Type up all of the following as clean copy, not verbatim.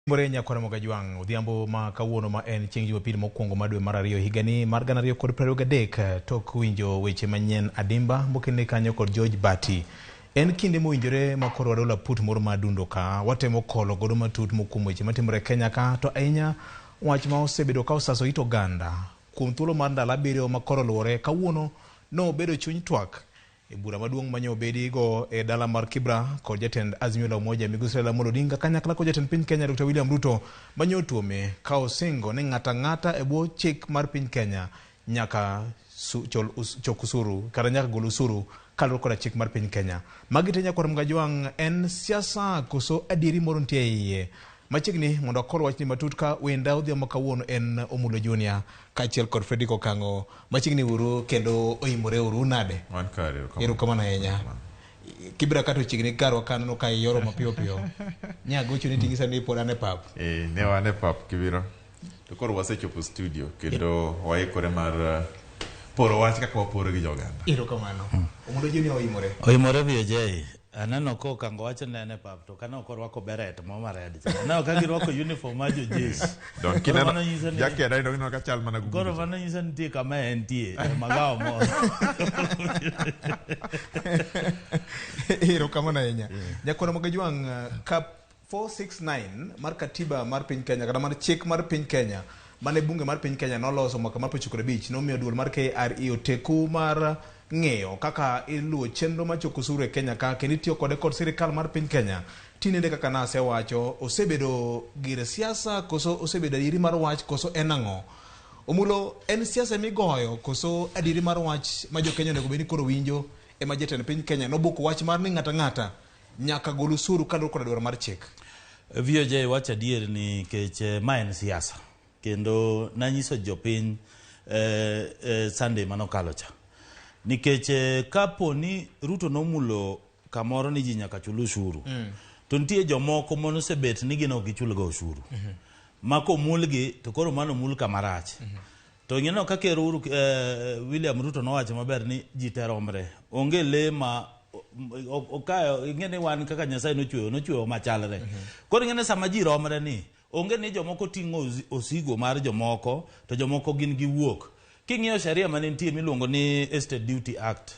Timore nyakwar Mogajwang' odhiambo ma kawuono ma en chieng' Jumapil mokwongo mar dwe mar ariyo higani mar 2023 tok winjo weche manyien adimba mokene kanyo kod George Bati. En kinde mowinjore ma koro wadolo aput moro mar dundo ka watemo kolo godo matut mokuom weche matimore e Kenya ka to ahinya wach ma osebedo ka osaso it oganda kuom thuolo mar ndalo abiriyo ma koro oluwore kawuono nobedo chuny twak E bura maduong' manye obedi go e dala mar Kibra kod jatend Azimio la Umoja Migosi Raila Amolo Odinga kanyakla kod jatend piny Kenya Dr. William Ruto manye otuome ka osingo ni ng'ato ang'ata e bwo chik mar piny Kenya nyaka su, chol, us, chok usuru kata nyaka gol usuru kaluwore koda chik mar piny Kenya. Magi te nyakwar Mgajwang' en siasa koso adieri moro nitie e iye? Machiegni mondo akol wachni matut ka wenda odhiambo kawuono en Omulo Junior kaachiel kod Fredrick Okang'o. Machiegni uru kendo oimore uru nade? Wan kare, erokamano. Erokamano ahinya. Kibra kata ochiegni karwa ka aneno ka iyoro mapiyo piyo. Nya gocho ni ting'isa ni pod an e pap. Eh, ne wan e pap Kibiro. To koro wasechopo studio kendo waikore mar poro wach kaka waporo gi joganda. Erokamano. Omulo Junior oimore. Oimore VOJ. Aneno ka Okango wacho ni en e pap to kane ok orwako beret mo ma red cha. Aneno ka girwako uniform mar jojeshi. Don Koro kineno mano nyiso ni Jackie Adai donge ka chal mana koro gugu. mano nyiso ni nitie kama entie e magawa moro. Erokamano ahinya. Nyakwar Mogajwang' ka 469 mar katiba mar piny Kenya kata mar chik mar piny Kenya mane bunge mar piny Kenya noloso mwaka mar 95 nomiyo duol mar KRA oteku mar ng'iyo kaka iluwo chenro mar choko osuru e Kenya ka kendo itiyo kode kod sirikal mar piny Kenya. Tinende kaka nasewacho, osebedo gir siasa koso osebedo adieri mar wach koso en ang'o? Omulo, en siasa migoyo koso adieri mar wach ma jo Kenya onego bed ni koro winjo ema jatend piny Kenya nobuko wach mar ni ng'ata ng'ata nyaka gol osuru kaluwore koda dwaro mar chik. VOJ wacho adier ni kech ma en siasa kendo nanyiso jopiny eh, eh, Sunday manokalo cha nikech kapo ni Ruto nomulo kamoro ni ji nyaka chul ushuru to nitie jomoko manosebet ni gin ok gichulga ushuru ma komulgi to koro mano omul kama rach To ing'eno ka Ker Uhuru William Ruto nowacho maber ni ji te romre. Onge lee ma okayo ing'e ni wan kaka Nyasaye nochweyo nochweyo machalre. Koro ing'e ni sama ji romre ni onge ni jomoko ting'o osigo mar jomoko to jomoko gin giwuok. King'iyo sheria mane nitie miluongo ni Estate Duty Act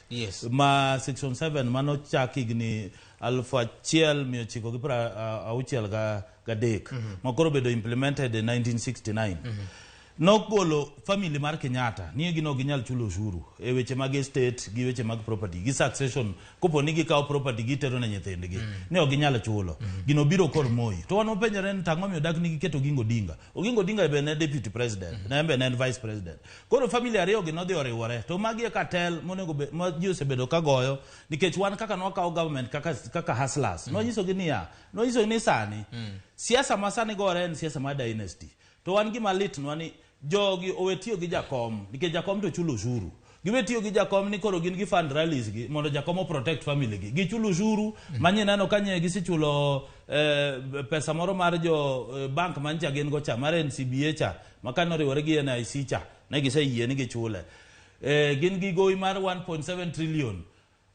ma section 7 manochak higni 1963 ma koro obedo implemented e 1969 Nogolo family mar Kenyatta ni gin ok ginyal chulo ushuru e weche mag estate gi weche mag property gi succession kopo ni gikawo property gitero ne nyithindgi ni ok ginyal chulo. Gino biro kor Moi. To wan wapenjore ni to ang'o momiyo dak ni giketo Oginga Odinga. Oginga Odinga be ne deputy president, ne en be ne en vice president. Koro family ariyo gi nodhi oriwore. To magi e cartel monego bed ma ji osebedo ka goyo nikech wan kaka nwakawo government kaka, kaka hustlers. Nwanyisogi niya, nwanyisogi ni sani siasa ma sani gore en siasa mar dynasty. To wan gima litnwa ni jogi owe tiyo gi jakom nikech jakom to chulo ushuru. Giwe tiyo gi jakom ni koro gin gi fund rallies gi mondo jakom o protect family gi. Gichulo ushuru manye neno ka nye gisechulo eh, pesa moro mar jo eh, bank mancha gin go cha mar NCBA cha ma kane oriwore gi NIC cha ne giseyie ni gichule. Eh, gin gi gowi mar 1.7 trillion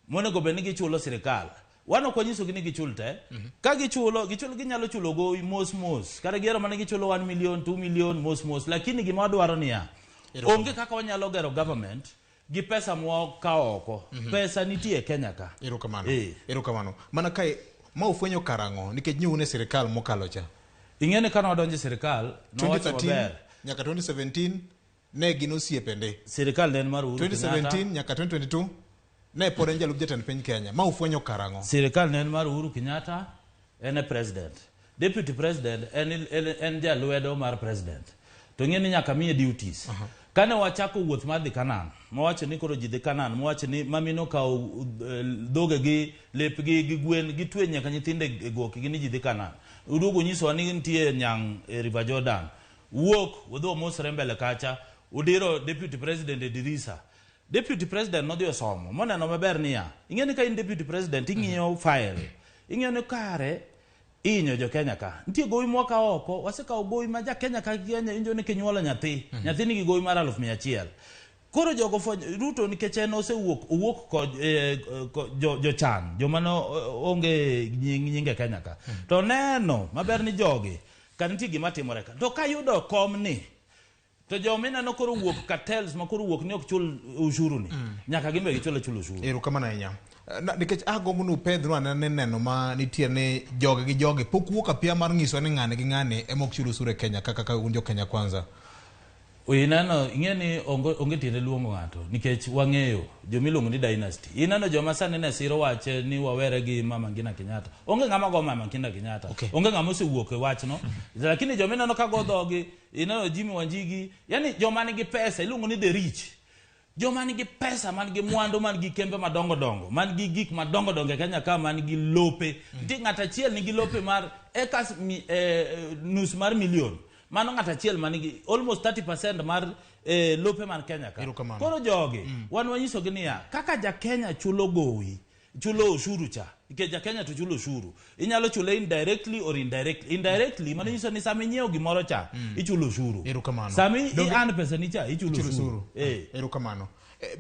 monego bed ni gichulo sirikal wan ok wanyisogi ni gichul te ka gichulo gichulo ginyalo chulo gowi mos mos kata gihero mana gichulo 1 million 2 million mos mos lakini gima wadwaro niya onge kaka wanyalo gero government gi pesa mwakawo oko pesa nitie e Kenya ka Erokamano. Eh. Erokamano. Mana kae ma ufwenyo karang'o nikech nyiu ne sirikal mokalo cha. Ing'e ni kane wadonjo e sirikal nowacho 2013 maber nyaka 2017 ne gin osiepende. Sirikal ne en mar Uhuru Kenyatta. 2017 nyaka 2022 ne pod en jalup jatend piny Kenya. Ma ufwenyo karang'o? Sirikal ne en mar Uhuru Kenyatta, en e president. Deputy president en, en, en jalwedo mar president. To ing'e ni nyaka miye duties. Kane wachako wuoth mar dhi Canaan, mawacho ni koro ji dhi Canaan, mawacho ni mami nokawo dhoge gi lepgi gi gwen gitwe nyaka nyithindo e gokgi ni ji dhi Canaan. Uduogo nyisowa ni nitie nyang' e River Jordan. Wuok, udhi umosre mbele kacha, udiro deputy president e dirisa. Deputy president nodhi osomo, moneno maber niya, ing'e ni ka in deputy president ing'iyo file, ing'iyo ni kare ihinyo jo Kenya ka. Nitie gowi mwakawo oko, wasekawo gowi ma ja Kenya ka Kenya injo ni kinyuolo nyathi, nyathi nigi gowi mar 100,000. Koro jogo fwenyo, Ruto nikech en osewuok, owuok kod eh, ko, jo, jochan, joma no onge nying, nying e Kenya ka. To neno maber ni jogi, Ka nitie gima timore ka. To kayudo kom ni, to joma ineno koro wuok cartels ma koro wuok ni ok chul ushuru ni, nyaka gin be gichul achul ushuru. Erokamano ahinya. Nikech agombo ni upedhnu anena ni neno ma nitie ni jogi gi jogi pok wuok apiya mar nyiso ni ng'ani gi ng'ani ema ok chul osuru e Kenya kaka ka un jo Kenya Kwanza. Ineno, ing'e ni onge tiende luongo ng'ato nikech wang'eyo joma iluongo ni dynasty. Ineno joma sani ne siro wach ni wawere gi Mama Ngina Kenyatta. Onge ng'ama go Mama Ngina Kenyatta. Onge ng'ama osewuok e wachno. Lakini joma ineno ka go dhogi, ineno Jimmy Wanjigi, yani joma nigi pesa iluongo ni the rich. Joma nigi pesa, man gi mwandu, man gi kembe madongo dongo, man gi gik madongo dongo e Kenya ka, man gi lope. Nitie ng'at achiel nigi lope mar acres nus mar million. Mano ng'at achiel man gi almost 30% mar lope man Kenya ka. Erokamano. Koro jogi, wan wanyisogi niya, kaka ja Kenya chulo gowi, chulo ushuru cha, nikech ja Kenya to chulo ushuru. Inyalo chule indirectly or indirectly. Indirectly, mano nyiso ni sama inyiewo gimoro cha, ichulo ushuru. Erokamano. Sama i earn pesa ni cha, ichulo Chulo ushuru. osuru. Eh. Erokamano.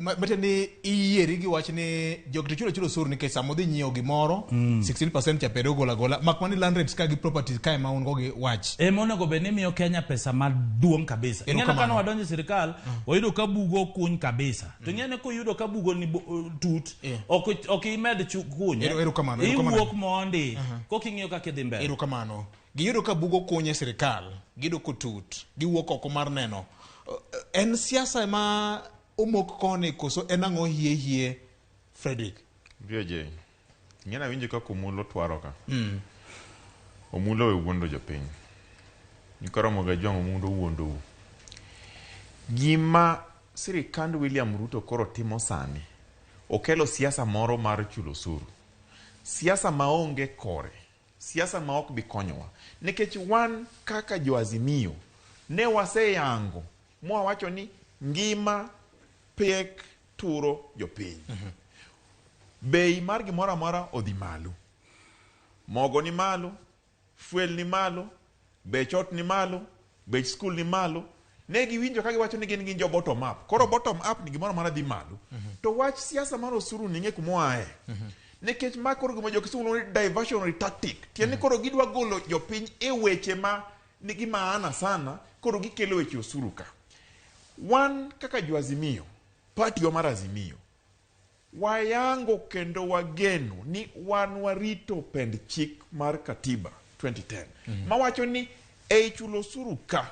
Matiende ni iyieri gi wach ni jogi to chulo chulo osuru nikech sama odhi nyiewo gimoro 16% cha pere ogolo agola mak mana ni land rates ka gi properties kae ma un go gi wach. Ema onego bed ni miyo Kenya pesa maduong' kabisa. Ing'e Erokamano. kane wadonjo e sirikal, wayudo ka bugo okuny kabisa. To ing'e ni koyudo ka bugo ni tut, ok imed kunye. Erokamano, erokamano. Iwuok mondi, koka ing'iyo kaka idhi mbele. Erokamano. Giyudo ka bugo kuny e sirikal, giyudo kotut, giwuok oko mar neno. En siasa ema omok koni koso en ang'o hie hie Frederick? VJ, ing'e nawinjo kaka Omulo twaro ka. Omulo we wuondo jopiny. Nikoromo ga Jwang' Omulo wuondou. Gima sirikand William Ruto koro timo sani, okelo siasa moro mar chulo osuru. Siasa maonge kore. Siasa ma ok bi konyowa. Nikech wan kaka jo Azimio, ne waseyango mwawacho ni ngima pek turo jopiny. Bei mar gimoro amora odhi malo. Mogo ni malo, fuel ni malo, bech ot ni malo, bech skul ni malo. Ne giwinjo ka giwacho ni gin gin jo bottom up. Koro bottom up ni gimoro amora dhi malo. To wach siasa mar osuru ni ng'e kuma oaye. Nikech ma koro gima jo Kisungu luongo ni diversionary tactic. Tiende ni koro gidwa golo jopiny e weche ma nigi maana sana, koro gikelo weche osuru ka. Wan kaka jo Azimio, party wa mar Azimio, wayango kendo wageno ni wan warito pend chik mar katiba 2010 mawacho ni ei chulo osuru ka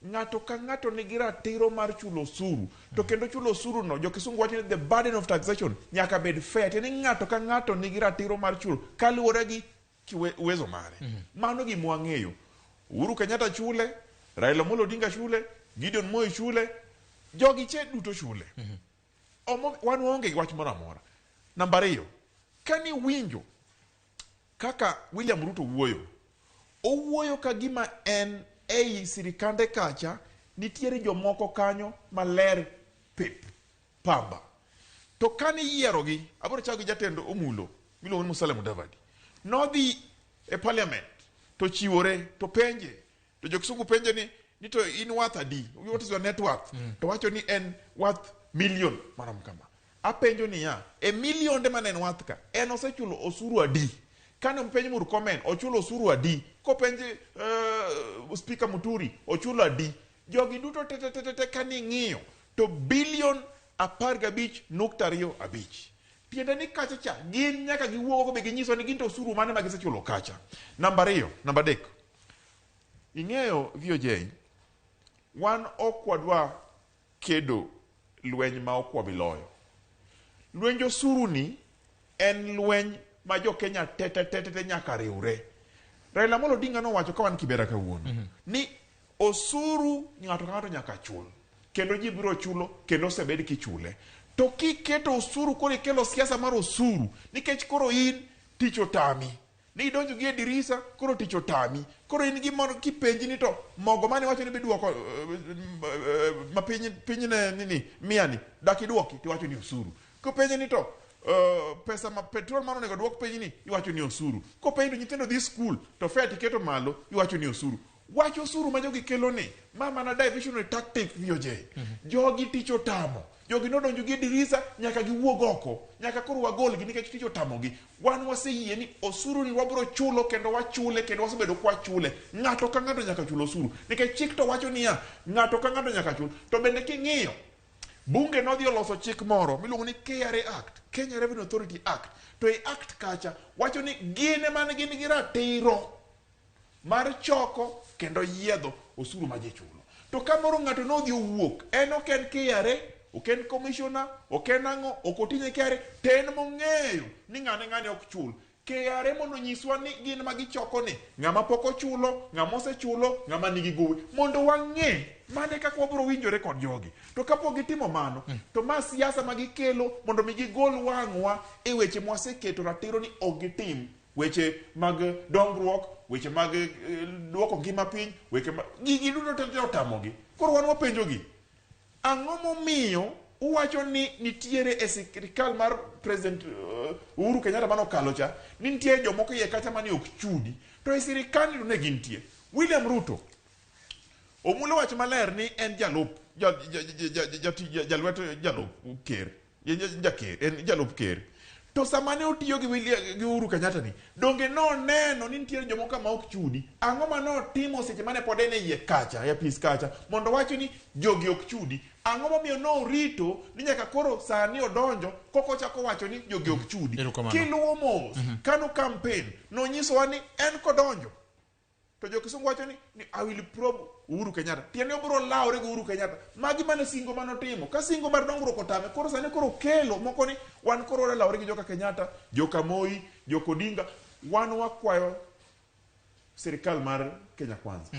ng'ato ka ng'ato nigi ratiro mar chulo osuru to kendo chulo osuru no jo kisungu wacho ni the burden of taxation nyaka bed fair tiende ni ng'ato ka ng'ato nigi ratiro mar chulo kaluwore gi uwezo mare. Mano gima wang'eyo. Uhuru Kenyatta chule, Raila Amolo Odinga chule, Gideon Moi chule, jogi che duto chule. Wan waonge gi wach moro amora. Namba ariyo, kani winjo kaka William Ruto wuoyo, owuoyo ka gima en ei sirikande kacha nitiere jomoko kanyo maler pep pamba. To kane yierogi, abiro chako gi jatend Omulo miluongo ni Musalia Mudavadi. Nodhi e parliament to chiwore to penje to jo Kisungu penje ni to in worth adi? What is your net worth? To wacho ni en worth million marom kama. Apenjo niya, e milionde mane en worth ka, en osechulo osuru adi? Kane openj Murkomen, ochulo osuru adi? Kopenj Speaker Muturi, ochulo adi? Jogi duto te te te te te kane ing'iyo to bilion 15.25. Tiende ni kacha cha, gin nyaka giwuog be ginyiso ni gin to osuru mane ma gisechulo kacha. Namba ariyo, namba adek. Ing'eyo VOJ, wan ok wadwa kedo lweny ma ok wabi loyo. Lwenj osuru ni en lweny ma jo Kenya te te te te te nyaka riwre. Raila Amolo Odinga nowacho ka wan Kibera kawuono ni osuru ng'ato ka ng'ato nyaka chul kendo ji biro chulo kendo osebed kichule. To kiketo osuru koro ikelo siasa mar osuru nikech koro in tich otami ni idonjo gi e dirisa koro tich otami koro in gimoro kipenji ni to mogo mane iwacho ni biduoko ma piny piny ne nini mia ni dak iduoki tiwacho ni osuru kopenji ni to pesa ma petrol mane onego duok piny ni iwacho ni osuru kopenji to nyithindo dhi skul to fare tiketo malo iwacho ni osuru. Wach osuru ma jogi kelo ni, ma mana diversionary tactic VOJ. Jogi tich otamo. Jogi nodonjo gi e dirisa nyaka giwuog oko. Nyaka koro wagolgi nikech tich otamogi. Wan waseyie ni osuru ni wabiro chulo kendo wachule kendo wasebedo kwachule. Ng'ato ka ng'ato nyaka chul osuru. Nikech chik to wacho niya, ng'ato ka ng'ato nyaka chul. To bende king'iyo, bunge nodhi oloso chik moro miluongo ni KRA Act, Kenya Revenue Authority Act. To e act kacha wacho ni gin ema ne gin gi ratiro mar choko kendo yiedho osuru ma ji chulo. To ka moro ng'ato nodhi owuok, en ok en KRA, ok en commissioner, ok en ang'o, ok otinye KRA, to en mong'eyo ni ng'ane ng'ane ok chul. KRA mondo onyiswa ni gin ma gichoko ni, ng'ama pok ochulo, ng'ama osechulo, ng'ama nigi gowi. Mondo wang'e mane kaka wabiro winjore kod jogi. To kapok gitimo mano, to ma siasa ma gikelo mondo mi gigol wang'wa e weche mwaseketo ratiro ni ok gitim. Weche mag dongruok, weche mag duoko ngima piny, weche mag gigi duto te otamogi. Koro wan wapenjogi, ang'o momiyo uwacho ni nitiere e sirikal mar President Uhuru Kenyatta mane okalo cha, ni nitie jomoko iye kacha mane ok chudi, to e sirikal ni to ne gintie. William Ruto omulo wach maler ni en jalup jalwet jalup ker. Jaker, en jalup ker. To sama ne otiyo gi William, gi Uhuru Kenyatta ni, donge noneno ni nitiere jomoko ma ok chudi? Ang'o ma notimo seche mane pod en e iye kacha, e apis kacha, mondo owacho ni jogi ok chudi? Ang'o momiyo norito ni nyaka koro sani odonjo koko ochako wacho ni jogi ok chudi? Kiluwo mos, kano campaign, nonyisowa ni en kodonjo, to jo Kisungu wacho ni I will probe Uhuru Kenyatta. Tiende obiro lawre gi Uhuru Kenyatta. Magi mane singo mane otimo. Ka singo mar dongruok otame, koro sani koro kelo moko ni wan koro wadwa lawre gi joka Kenyatta, joka Moi, joka Odinga. Wan wakwayo sirikal mar Kenya Kwanza.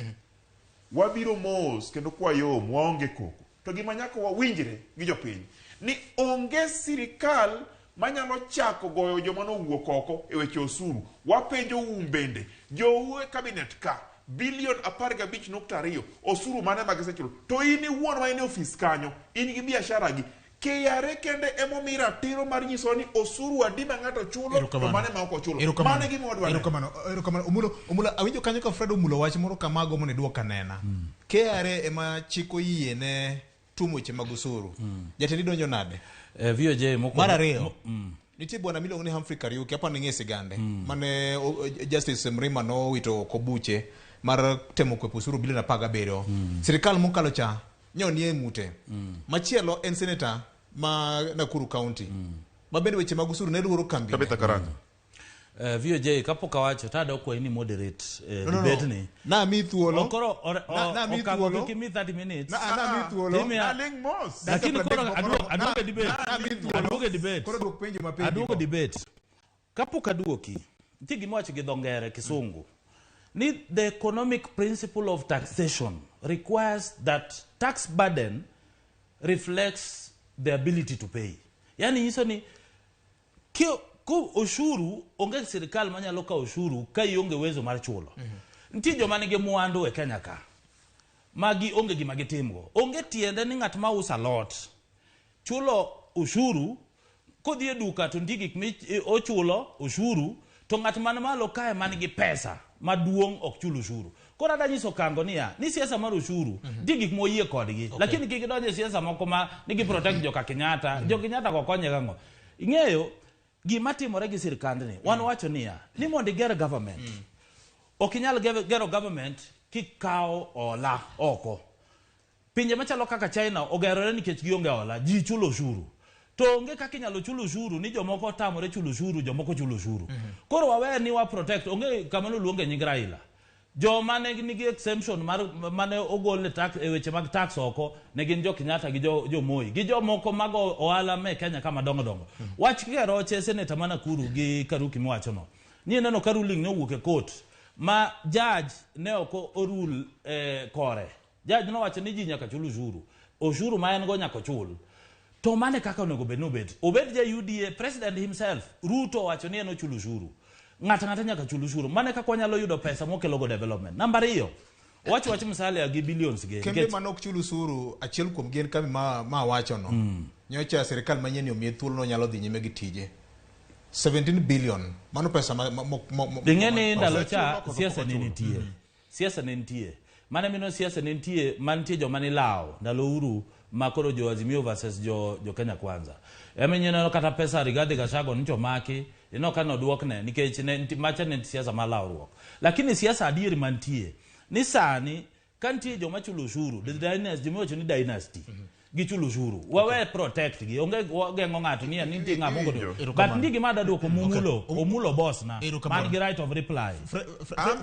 Wabiro mos kendo kwayom, waonge koko. To gima nyaka wawinjre gi jopiny ni onge sirikal manyalo chako goyo joma nowuok oko e weche osuru. Wapenjo un bende, jou e cabinet ka, bilion 15.2 osuru mane ma gisechulo? To in iwuon ma in e ofis kanyo, in gi biashara gi, KRA kende emomi ratiro mar nyiso ni osuru adi ma ng'ato chulo to mane ma ok ochulo. Mano e gima wadwaro. Erokamano. Erokamano. Omulo, Omulo, awinjo kanyo ka Fred omulo wach moro kama agombo ni duok anena. KRA ema chik oyie ne tumo weche mag osuru. Jatendi donjo nade? VOJ mokwongo. Mar ariyo, nitie bwana miluongo ni Humphrey Kariuki, aparo ni ing'e sigande, mane Justice Mrima nowito oko buche mar temo kwepo osuru bilion 17. Sirikal mokalo cha nyo nie ng'ute. Machielo en senator ma Nakuru County. Ma bende weche mag osuru ne luoro kambi. Tabitha Karanja. VOJ kapok awacho to adwa kwayi ni moderate No, no, no. debate ni. Na mi thuolo. Koro Na mi okang' thuolo. kik imi 30 minutes. Na mi thuolo. Timia- Naling mos. Lakini Dakika koro 30 moro. aduogo e debate. Na mi thuolo. Aduogo e debate. Koro duok penjo mapenji Aduogo go. debate. Kapok aduoki, nitie gima iwacho gi dho ngere kisungu ni the economic principle of taxation requires that tax burden reflects the ability to pay. Yani nyiso ni ko oshuru onge sirikal manyalo kawo oshuru ka ionge uwezo mar chulo. Nitie joma nigi mwandu e Kenya ka magi onge gima gitimgo. Onge tiende ni ng'at ma uso alot chulo ushuru kodhi e duka to nitie gik ochulo ushuru to ng'at man malo kae man gi pesa maduong' ok chul ushuru. Koro adwa nyiso Kango niya, ni siasa mar ushuru nitie gik moyie kodgi, lakini kik gidonj e siasa moko ma ni gi protect joka Kenyatta. Jo Kenyatta go konye gang'o? Ing'eyo gima timore gi sirkandni, wan wacho niya, ni mondo iger government, ok inyal gero government kikawo hola oko. Pinje machalo kaka China ogerore nikech gionge hola, ji chulo ushuru. To onge kaka inyalo chul ushuru ni jomoko otamore chulo ushuru, jomoko chulo ushuru. Koro wawe ni wa protect, onge kama noluonge nying Raila. Joma ne nigi exemption mar mane ogol e tax, e weche mag tax oko ne gin jo Kenyatta gi jo Moi gi jomoko mag ohala me Kenya ka madongo dongo. Wach Keroche senator ma Nakuru gi Kariuki miwacho no. Ni neno ka ruling ne owuok e court ma judge ne ok orule kore. Judge nowacho ni ji nyaka chul ushuru. Ushuru ma en go nyaka ochul. To mane kaka onego bed ni obet. Obed ja UDA, president himself, Ruto owacho ni en ochul ushuru. Ng'ato ang'ata nyaka chul ushuru. Mane kaka wanyalo yudo pesa mokelo go development. Namba ariyo, owacho wach Musalia gi billions ge. Kembe mane ok chul usuru, achiel kuom gi en kambi ma awacho no. Nyocha sirikal manyien omiye thuolo no nyalo dhi nyime gi tije. 17 billion. Mano pesa ma Ing'e ni ndalo cha siasa ne nitie. Siasa ne nitie. Mane mino siasa ne nitie, mantie joma nilawo ndalo Uhuru ma koro jo Azimio versus jo Kenya Kwanza. Ema ineno kata pesa Rigathi Gachagua nyocha omaki, ineno ka nodwokne nikech ne macha ne siasa mar lawruok. Lakini siasa adier mantie ni sani ka nitie joma chulo ushuru, the dynasty, joma iwacho ni dynasty, gichulo ushuru. Wawe protect gi, onge geng'o ng'ato ni nitie ng'ama onge. Iwinjo. But nitie gima adwa duoko Mumulo, Omulo boss na, Erokamano. man gi right of reply. An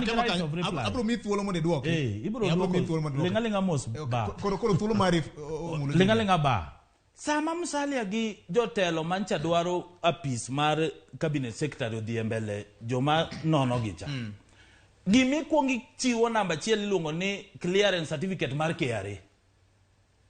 gi right of reply. Abro mi thuolo mondo idwoki. Eh, ibro Abro mi duoko. thuolo mondo idwoki. Linga linga mos ba. Koro thuolo mari Omulo. Linga linga ba. Sama Musalia gi jotelo mancha dwaro apis mar cabinet secretary odhi e mbele joma nono gi cha. Gimikwongo ichiwo namba achiel iluongo ni clearance certificate mar KRA.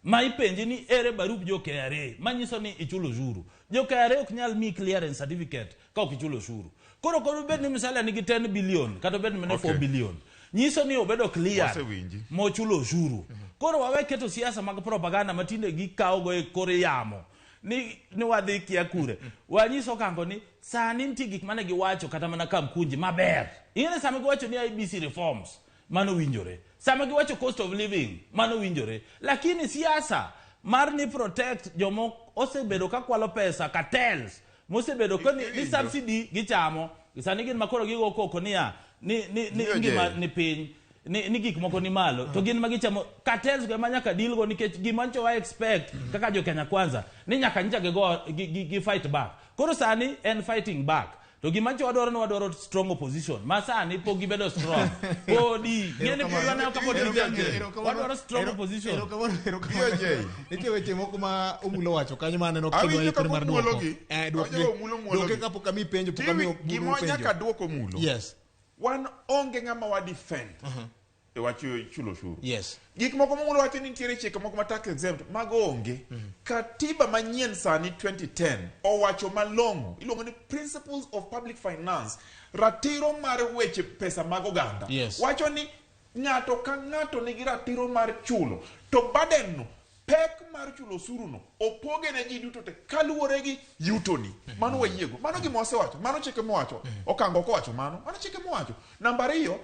Ma ipenji ni ere barup jo KRA manyiso ni ichulo ushuru. Jo KRA ok nyal mi clearance certificate ka ok ichulo ushuru. Koro bed ni Musalia nigi 10 billion kata obed ni 4 billion. Nyiso ni obedo clear Wasewinji. mochulo ushuru. Koro wawe keto siasa mag propaganda matinde gikawo go e kor yamo ni wadhi kia kure. Wanyiso kango ni sani nitie gik mane giwacho kata mana Kamkunji maber. Ing'e sama giwacho ni IEBC reforms mano winjore. Sama giwacho cost of living mano winjore. Lakini siasa mar ni protect jomo osebedo ka kwalo pesa cartels mosebedo ka ni Iwinjo. subsidy gichamo sani gin makoro gigo koko niya ni Ndiyo, ngima je. ni piny ni gik moko ni malo to gin ma gichamo cartels go ema nyaka deal go nikech gima ncho wa expect kaka jo Kenya Kwanza ni nyaka ncha gigo gi fight back. Koro sani en fighting back to gima ncho wadwaro ni wadwaro strong opposition ma sani pok gibedo strong podi ng'eni pod waneno kapod gidonjo. Wadwaro strong opposition. Erokamano, erokamano. BOJ. Nitie weche moko ma Omulo wacho kanyo ma aneno kidwa Awinjo ikore kaka mar duoko. omuologi. Eh, duokgi. Awinjo ka Omulo muologi. Duoke kapok ami penjo, pok ami Tiwi, Omulo gima penjo. nyaka duoko mulo. Yes. Wan onge ng'ama wa defend e wach chulo ushuru. Gik moko momulo wacho ni nitiere chike moko ma tax exempt mago onge. Katiba manyien sani 2010 owacho malong'o iluongo ni principles of public finance ratiro mar weche pesa mag oganda. Wacho ni ng'ato ka ng'ato nigi ratiro mar chulo to burden no pek mar chulo osuru no opoge ne ji duto te kaluwore gi yutoni. Mano wayiego mano gima wasewacho mano chike mowacho okango ok owacho mano mano chike mowacho. Namba ariyo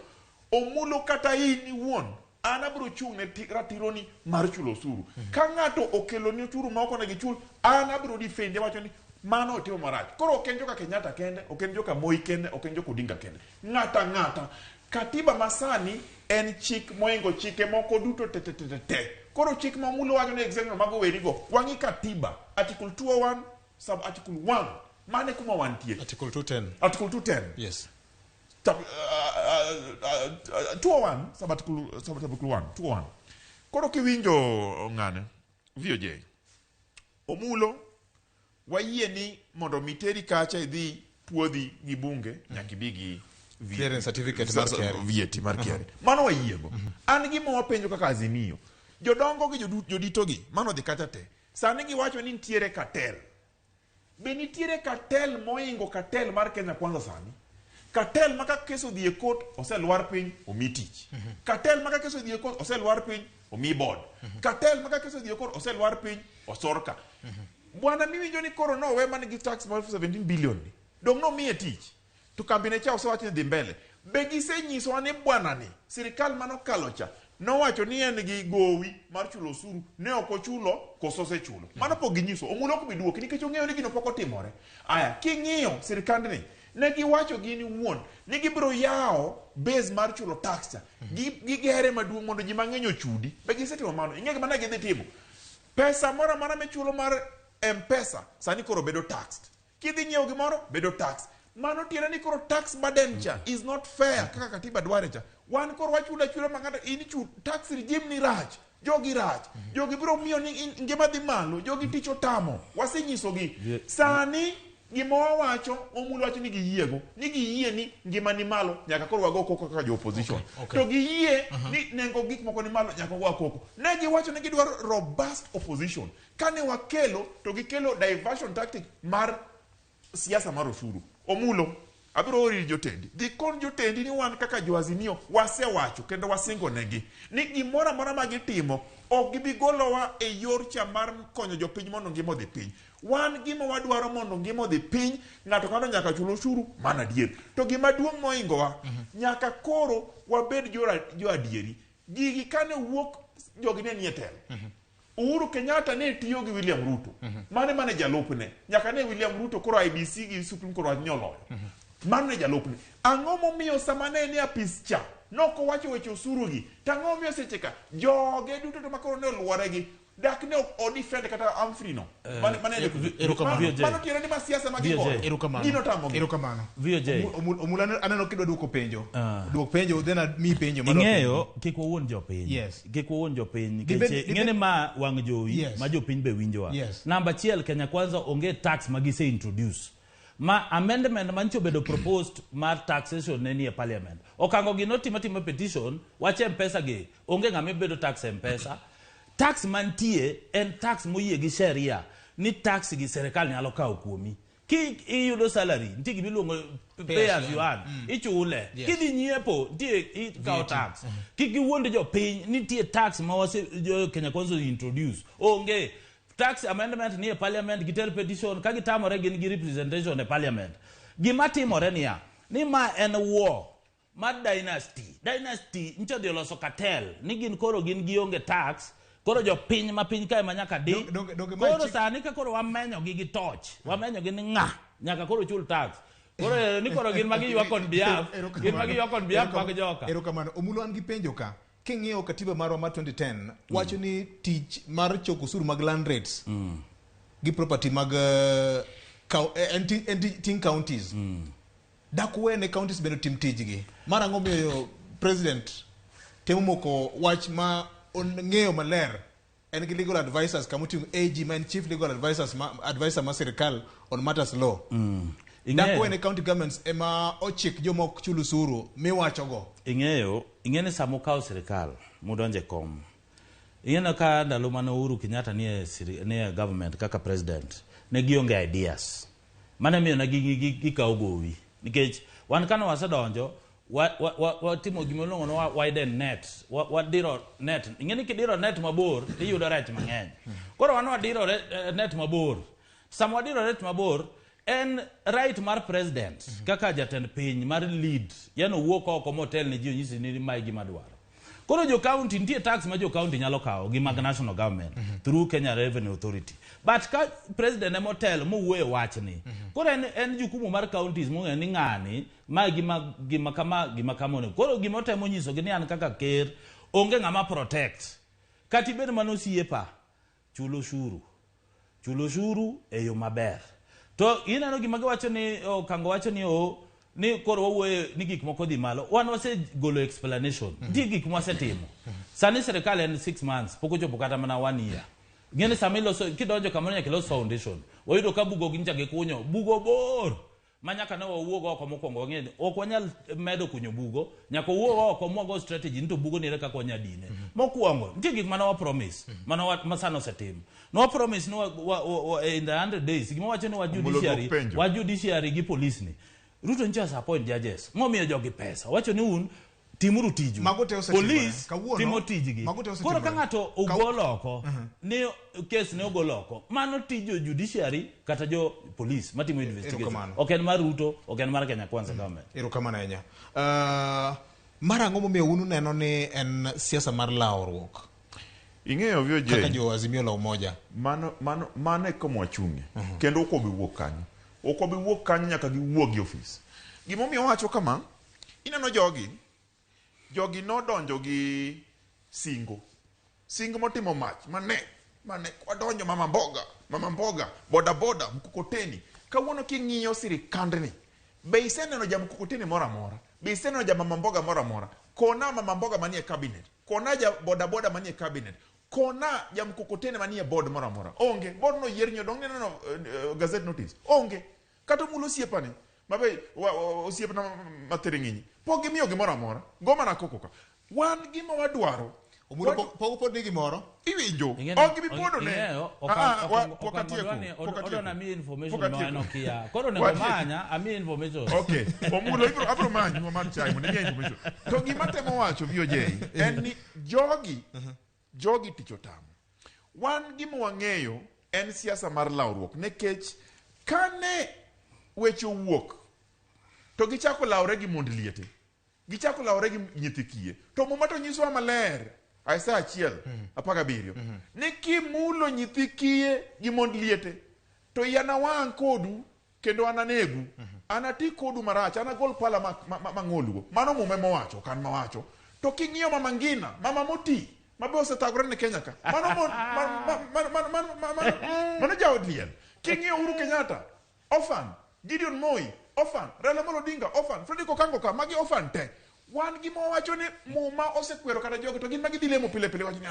omulo kata in iwuon an abiro chung' ne ratironi mar chulo osuru. Ka ng'ato okeloni osuru ma ok onego ichul an abiro defend awacho ni mano otimo marach. Koro ok en joka Kenyatta kende ok en joka Moi kende ok en joka Odinga kende ng'ata ng'ata. Katiba masani en chik moingo chike moko duto te te te te te. Koro chik ma Omulo wacho ni exemption mago werigo wang'i katiba article 201 sub article 1 mane kuma wantie. Article 210. Article 210. Yes. Sub, 201 sub article 1 201. Koro kiwinjo ng'ane VOJ Omulo wayie ni mondo mi teri kacha idhi puodhi gi bunge nyaka ibi gi Clearance certificate mar KRA. VAT mar KRA. Mano wayiego. An gima wapenjo kaka Azimio jodongo gi jodito gi mano dhi kacha te sani giwacho ni nitiere cartel. Be nitiere cartel moingo cartel mar Kenya Kwanza sani? Cartel ma ka kes odhi e court oselwar piny omi tich. Cartel ma ka kes odhi e court oselwar piny omi board. Cartel ma ka kes odhi e court oselwar piny osorka. Bwana miwinjo ni koro nowe man gi tax mar 17 billion ni. Dong nomiye tich. To kambine cha osewacho ni dhi mbele. Be gisenyisowa ni bwana ni sirikal manokalo cha nowacho ni en gi gowi mar chulo osuru ne ok ochulo koso osechulo. Mano pok ginyiso. Omulo ok bi duoki nikech ong'eyo ni gino pok otimore. Aya, king'iyo sirikandni ne giwacho gin wuon ni gibiro yawo base mar chulo tax cha. Gigere maduong' mondo ji mang'eny ochudi. Be gisetimo mano? Ing'e gima ne gidhi timo? Pesa moro amora michulo mar M-Pesa sani koro bedo taxed. Kidhi nyiewo gimoro bedo tax. Mano tiende ni koro tax burden cha is not fair kaka katiba dware cha. Wan koro wachulo achula ma ng'ato in ichul tax regime ni rach. Jogi rach. Jogi biro miyo ni ngima dhi malo. Jogi tich otamo. Wasenyisogi. Sani gima wawacho Omulo wacho ni giyiego. Ni giyie ni ngima ni malo nyaka koro wago koko kaka jo opposition. Okay. To giyie ni nengo gik moko ni malo nyaka wago koko. Ne giwacho ni gidwaro robust opposition. Kane wakelo to gikelo diversion tactic mar siasa mar osuru. Omulo, abiro ori ir jotendi. Dhi kon jotendi ni wan kaka jo Azimio wasewacho kendo wasingo negi ni gimoro amora ma gitimo ok gibi golowa e yor cha mar konyo jopiny mondo ngima odhi piny. Wan gima wadwaro mondo ngima odhi piny, ng'ato ka ng'ato nyaka chul osuru, mano adier. To gima duong' mohingowa, nyaka koro wabed jo adieri. Gigi kane wuok, jogi ne nie telo. Uhuru Kenyatta ne tiyo gi William Ruto. Mane mane jalupne. Nyaka ne William Ruto koro IEBC gi Supreme Court wach ni oloyo. Mano ne jalupne. Ang'o momiyo sama ne en e apis cha, nok owacho weche osuru gi? To ang'o momiyo seche ka joge duto to makoro ne oluore gi dak ne ok o defend kata Humphrey no. Mane mane Erokamano. Mano- Mano tiende ni ma siasa ma VOJ. gigoyo. Erokamano. Gino tamogi. Erokamano. VOJ. Omul aneno kidwa duoko penjo. Duok penjo then amiyi penjo madwa Ing'eyo kik wawuond jopiny. Yes. Kik wawuond jopiny. Dibed- Nikech ing'e ni ma wang' jowi Yes. ma jopiny be winjowa. Yes. Namba achiel, Kenya Kwanza onge tax ma gise introduce. Ma amendment mancho obedo proposed mar taxation ne nie parliament. Okango gi notima tima petition, wach M-Pesa gi, onge ng'ama bedo tax M-Pesa. Tax mantie en tax moyie gi sheria ni tax gi serikal nyalo kawo kuomi. Ki iyudo salary, nitie gima iluongo pay as you earn, ichule. Yes. Kidhi nyiepo, nitie ikawo tax. Kik giwuond jopiny, nitie tax ma wase jo Kenya Kwanza introduce. Onge. Tax amendment nie parliament, giter petition, ka gitamore gin gi representation e parliament. Gima timore niya, ni ma en war mar dynasty. Dynasty ncho dhi oloso cartel ni gin koro gin gionge tax, koro jopiny ma piny kae ma nyaka di. Donge mae Koro sani ka koro wamenyo gi gi torch, wamenyo gi ni ng'a, nyaka koro chul tax. Koro ni koro gin ma giywak on behalf, gin ma giywak on behalf mag joka. Erokamano. Omulo an gi penjo ka. King'iyo katiba marwa mar 2010, wacho ni tich mar choko osuru mag land rates gi property mag en ting counties. Dak wene counties bende otim tijgi. Mar ang'o miyo president temo moko wach ma ong'eyo maler en gi legal advisors kamoting'o AG ma en chief legal advisors ma, advisor ma sirikal on matters law. Dak wene county governments ema ochik joma ok chul osuru miwachogo. Ing'eyo, ing'e ni sama okawo sirikal mudonje kom. Ing'e ka ndalo mane Uhuru Kenyatta nie nie government kaka president, ne gionge ideas. Mane miyo ne gikawo gowi. Nikech wan kane wasedonjo, watimo gima iluongo ni widen net. Wadiro net. Ing'e ni kidiro net mabor, tiyudo rech mang'eny. Koro wan wadiro net mabor. Sama wadiro net mabor, en right mar president kaka jatend piny mar lead. Yani owuok oko motel ne ji onyisi ni mae gima dwaro. Koro jo county nitie tax ma jo county nyalo kawo gi mag national government through Kenya Revenue Authority. But ka president ema otelo mowuoyo wachni, koro en jukumu mar counties mong'eyo ni ng'ani ma gima kama gima kama onego. Koro gima otemo nyisogi ni an kaka ker onge ng'ama protect. Kata ibed mana osiepa, chul osuru. Chul osuru e yo maber. To ineno gima giwacho ni Okango wacho ni o ni koro wawuoyo ni gik moko dhi malo. Wan wasegolo explanation. Nitie gik mwasetimo. Sani sirikal en 6 months, pok ochopo kata mana 1 year. Ng'eni sama iloso, kidonjo kamoro nyaka ilos foundation. Wayudo ka bugo gi ncha gikunyo, bugo bor. Ma nyaka ne wawuog oko mokwongo wang'e ni ok wanyal medo kunyo bugo, nyaka wawuog oko mwago strategy ni to bugo ni ere kaka wanyalo dine. Mokwongo, nitie gik mane wa promise, mane wa, ma sani osetim. Ne wa promise ni in the 100 days, gima wacho ni wa Omulo judiciary, dwok penjo. wa judiciary gi police ni. Ruto nyicha ose appoint judges, momiyo jogi pesa. Wacho ni un timuru tiju. Mago te osetimore. Police Kawuono, timo tijgi. mago te Koro ka osetimore. ng'ato ogol oko, ni case ne ogol oko, mano tij jo judiciary kata jo police matimo investigation. Erokamano. Ok en mar Ruto, ok en mar Kenya Kwanza government. Erokamano ahinya. Mar ang'o momiyo un uneno ni en siasa mar lawruok? Ing'eyo VOJ. Kaka jo Azimio la Umoja. Mano e kama wachung'e. Kendo ok wabi wuok kanyo. Ok wabi wuok kanyo nyaka giwuog e ofis. Gimomiyo wacho kama, ineno jogi, jogi nodonjo gi singo. Singo motimo mach, mane wadonjo mama mboga, mama mboga, boda boda, mkokoteni. Kawuono king'iyo sirikandni, be iseneno ja mkokoteni moro amora? Be iseneno ja mama mboga moro amora? Kona mama mboga manie cabinet, kona ja boda boda manie cabinet, kona ja mkokoteni manie board moro amora. Onge, board no yier nyo, donge neno gazette notice. Onge. Kata omulo osiepani, mabe osiepna mathiring'inyi. Pok gimiyo gimoro amora. Go mana koko ka. Wan gima wadwaro. Omulo pok pod ni gimoro? Iwinjo. Ing'e ni- Ok gibi podo ne. Ing'eyo, Ah, ah, pok okang' atieko, odwa ni- pok atieko. odwa ni amiyi information Pok ma atieko. en okia. Koro onego Watieko. manya, amiyi information. Okay. Omulo, abro manyi, wamadh chai mondo imiya information. To gima temo wacho, VOJ, en ni jogi tich otamo. Wan gima wang'eyo En siasa mar lawruok nikech kane weche owuok to gichako lawre gi mond liete, gichako lawre gi nyithi kiye. To Muma to nyisowa maler, Isaya 1:17, ni kimulo nyithi kiye gi mond liete to iya nawang' kodu kendo ananegu, anati kodu marach, anagol pala mang'olugo. Mano Muma ema owacho, ok an mawacho. To king'iyo Mama Ngina, mama moti, mabe osethagore ne Kenya ka, mano mon, ma, ma, ma, ma, ma, ma, ma, mano jaod liel. King'iyo Uhuru Kenyatta, orphan. Gideon Moi, orphan. Raila Amolo Odinga, orphan. Frederick Okango ka, magi orphan te. Wan gima wawacho ni Muma osekwero kata jogi, to gin ma gidhi lemo pile pile, wacho ni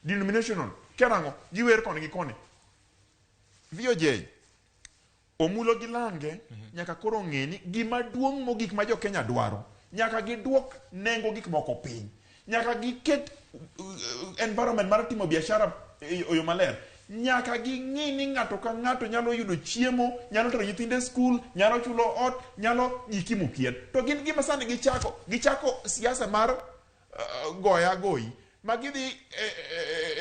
denominational, kia nang'o, giwer koni gi koni. VOJ, Omulo gi Lange nyaka koro ng'e ni gima duong' mogik ma jo Kenya dwaro, nyaka giduok nengo gik moko piny, nyaka giket environment mar timo biashara e yo maler, nyaka ging'i ni ng'ato ka ng'ato nyalo yudo chiemo, nyalo tero nyithinde skul, nyalo chulo ot, nyalo jikimu kien. To gin gima sani gichako siasa mar goya goyi, ma gidhi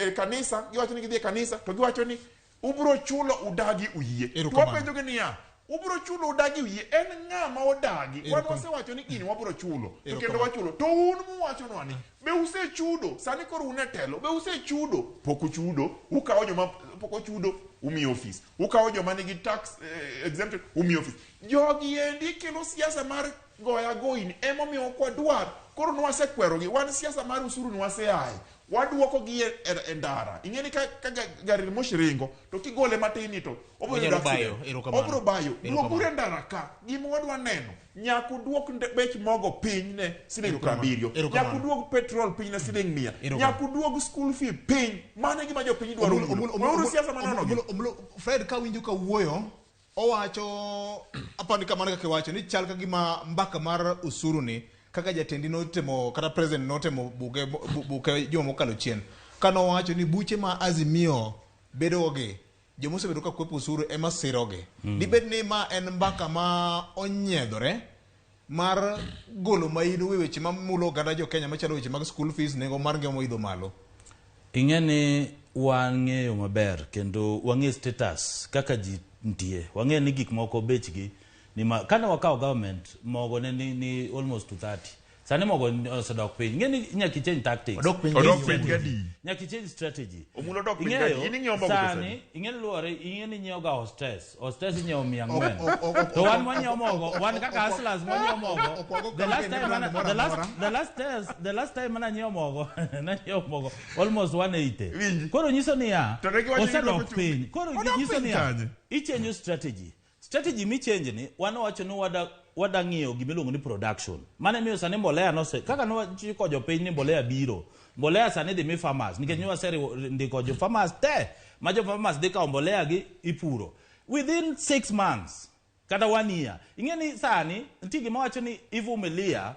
e kanisa, giwacho ni gidhi e kanisa, to giwacho ni ubro chulo udagi uyie. To wapenjogi niya, ubro chulo udagi uyie, en ng'ama odagi? Wan wasewacho ni gini wabro chulo, to kendo wachulo. To un muwachonwa ni be usechudo, sani koro un e telo, be usechudo? Pok uchudo, ukawo joma pok ochudo, umiyo ofis. Ukawo joma nigi tax exemption, umiyo ofis. Jogi endi kelo siasa mar goya goyini, emomiyo ok wadwar. Koro nwasekwerogi, wan siasa mar usuru nwaseaye. Waduoko gi e ndara. Ing'e ni ka gari moshi ringo, to kigole matin ni to obiro yudo Onyalo bayo, accident. erokamano. Obiro bayo. Erokamano. Duokuru e ndara ka. Gima wadwa neno, nyaka uduok bech mogo piny ne siling Erokamano. 70. Erokamano. Nyaka uduog petrol piny ne siling 100. Erokamano. Nyaka uduog school fee piny. Mano e gima jopiny dwaro. Weuru siasa manono gi. Omulo, Fred, ka winjo ka wuoyo, owacho, apani kamano kaka iwacho, ni chal ka gima mbaka mar usuru ni, kaka jatendi notemo, kata president notemo buke juma mokalo chien, kane owacho ni buche ma Azimio bedogi, joma osebedo ka kwepo usuru ema sirogi. Dibed ni ma en mbaka ma onyiedhore mar golo maino e weche mamulo oganda jo Kenya machalo weche mag school fees, nengo mar ngima moidho malo? Ing'e ni wang'eyo maber kendo wang'e status kaka ji nitie. Wang'e ni gik moko bechgi ni ma, kane wakawo government mogo ne ni almost 230. Sani mogo osedok piny. Ing'e ni nyaka i change tactics. Odok piny. Odok piny gadi. Nyaka i change strategy. Omulo odok piny Ing'eyo, gadi. In ing'iewo mogo pesa sani, adi? ing'e ni luwore, ing'e ni inyiewo ga hostess. Hostess inyiewo mia ang'wen. Ok, To wan ok, wanyiewo ok, mogo, ok, wan ok, kaka ok, hustlers wanyiewo mogo. ok wago The last campaign ne time brand mana, moro the last, amora. the last test, the last time mana nyiewo mogo, nanyiewo mogo almost 180. Winji. Koro nyiso niya, To ne giwacho ni osedok gidwoko chumbi. piny. Koro Odok nyiso piny niya, kanye? ichange strategy. Strategy michange ni, wan wacho ni wada ng'iyo gima iluongo ni production. Mano emiyo sani mbolea nose, kaka nwachiko jopiny ni mbolea biro. Mbolea sani dhi mi farmers, nikech mm. wasendiko jo farmers te, ma jo farmers dhi kawo mbolea gi ipuro. Within 6 months, kata 1 year. Ing'e ni sani, nitie gima wacho ni ivumilia,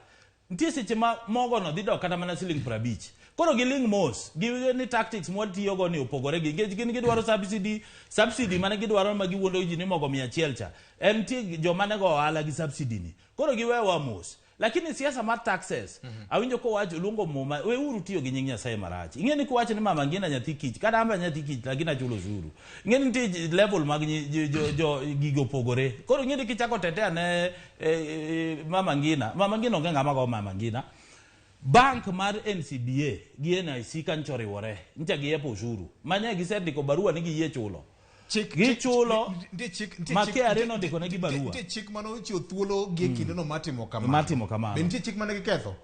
nitie seche ma mogo no dhi dok kata mana siling 50. Koro giling mos, giwinjo ni tactics mwatiyogo ni opogore gi, nikech gin gidwaro subsidy, subsidy mane gidwaro ma giwuondo ji ni mogo 100 cha. En nitie joma ne go ohala gi subsidy ni. Koro giwewa mos. Lakini siasa mar taxes, awinjo kowacho luongo Muma, weuru tiyo gi nying Nyasaye marach. Ing'e ni kuwacho ni Mama Ngina nyathi kich, kata an be nyathi kich, lakini achulo osuru. Ing'e ni nitie level mag jo gigo opogore. Koro ing'e ni kichako tetea ne Mama Ngina, Mama Ngina onge ng'ama go Mama Ngina. Bank mar NCBA gi NIC ka nyocha oriwore, nyocha giyepo osuru. Mane gisendiko barua ni giyie chulo. Chik, Gichulo, nitie chik, nitie ma chik, KRA nitie- nondiko negi barua. Nitie chik mane ochiwo thuolo gi e kindeno mar timo kamano. Mar timo kamano. Be nitie chik mane giketho?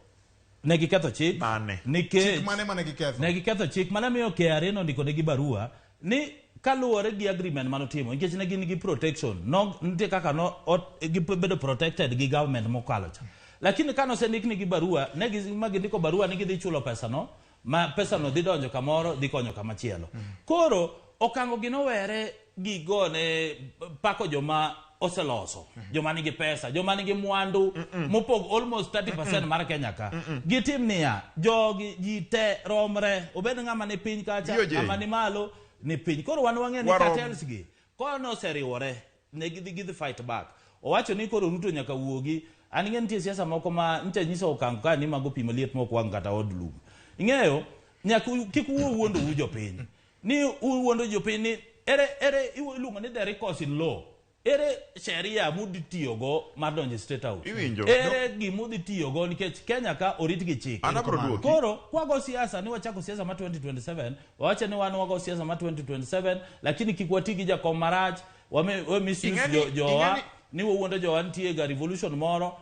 Ne giketho chik. Mane? Nikech Chik mane mane giketho? Ne giketho chik mane miyo KRA nondiko negi barua ni kaluwore gi agreement manotimo, nikech ne gin gi protection, no, nitie kaka no, ot, gibedo protected gi government mokalo cha. Lakini kane osendik negi barua, ne gi, ma gindiko barua ni gidhi chulo pesa no, ma pesa no dhi donjo kamoro, dhi konyo kamachielo. Koro okango gi nowere gi gone pako joma oseloso, joma nigi pesa, joma nigi mwandu mopog almost 30% mar Kenya ka. Gitim niya, jogi ji te romre, obed ng'ama ni piny kacha, VOJ. ng'ama ni malo ni piny. Koro wan wang'e ni Warom. cartels gi kono oseriwore, ne gidhi fight back. Owacho ni koro Ruto nyaka wuogi. An ing'e nitie siasa moko ma ncha nyiso okang' ka ni mago pi maliet mok wang' kata od lum. Ing'eyo, nyaka kik uwuo wuondo u jopiny. Ni uwuondo jopiny ni Ere iluongo ni the recourse in law. Ere sheria mudhi tiyogo mar donjo e State House? Iwinjo. Ere gimudhi tiyogo nikech Kenya ka orit gi chik. An abiro duoki. Koro kwago siasa ni wachako siasa ma 2027, wawacho ni wan wago siasa ma 2027, lakini kik wati gi jakom marach, we misuse jowa, ni wawuondo jowa nitie ga revolution moro,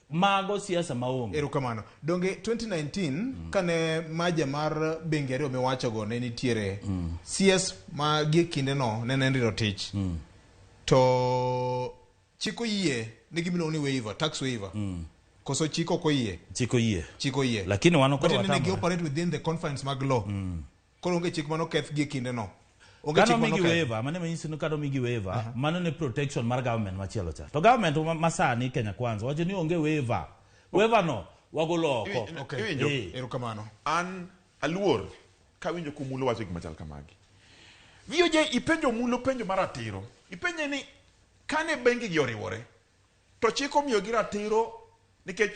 mago siasa maonge. Erokamano. Donge 2019 kane maja mar bengi ariyo miwachogo ne nitiere, CS ma gie kindeno ne en Rotich. To chik oyie ni gima iluongo ni waiver, tax waiver. Koso chik ok oyie? Chik oyie. Chik oyie. Lakini wan koro Matiende ni gi watamore. operate within the confines mag law. Koro onge chik manoketh gie kindeno. Onge Kano chik migi manoketh. waiver, mano manyiso ni kano migi waiver, mano ne protection mar government machielo cha. To government masani Kenya Kwanza wacho ni onge waiver. Waiver no wagolo oko. Okay. Iwinjo? Erokamano. An aluor kawinjo kumulo wacho gima chal kamagi. VOJ ipenjo Mulo penjo mar ratiro. Ipenje ni kane bengi gi oriwore to chik omiyogi ratiro nikech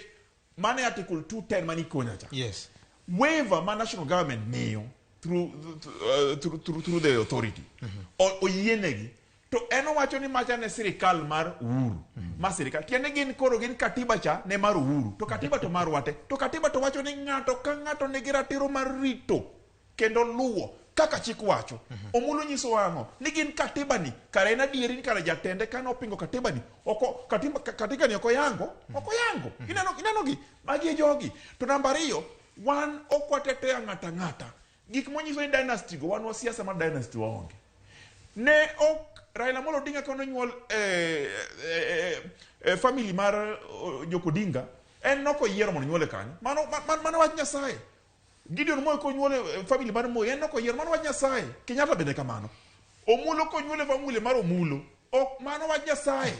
mane article 210 mane ikonya cha. Yes. Waiver ma national government miyo through the authority oyienegi to en owacho ni macha ne sirikal mar Uhuru. Ma sirikal tiende gin koro gin katiba cha ne mar Uhuru to katiba to marwa te to katiba to wacho ni ng'ato ka ng'ato nigi ratiro mar rito kendo luwo kaka chik wacho. Omulo nyiso ang'o ni gin katiba ni kare en adieri ni kare jatende kane opingo katiba ni oko katiba katiba ni ok oyango ok oyango. Ineno gi magi e jogi. To namba ariyo, wan ok watetea ng'ata ng'ata. Gik monyiso ni dynasty go wan wa siasa mar dynasty waonge. Ne ok Raila Amolo Odinga kane onyuol family mar Jok Odinga, en nok oyiero mondo onyuole kanyo. Mano mano wach Nyasaye. Gideon Moi konyuol e family mar Moi, en nok oyiero, mano wach Nyasaye. Kenyatta bende kamano. Omulo konyuol e family mar Omulo, ok mano wach Nyasaye.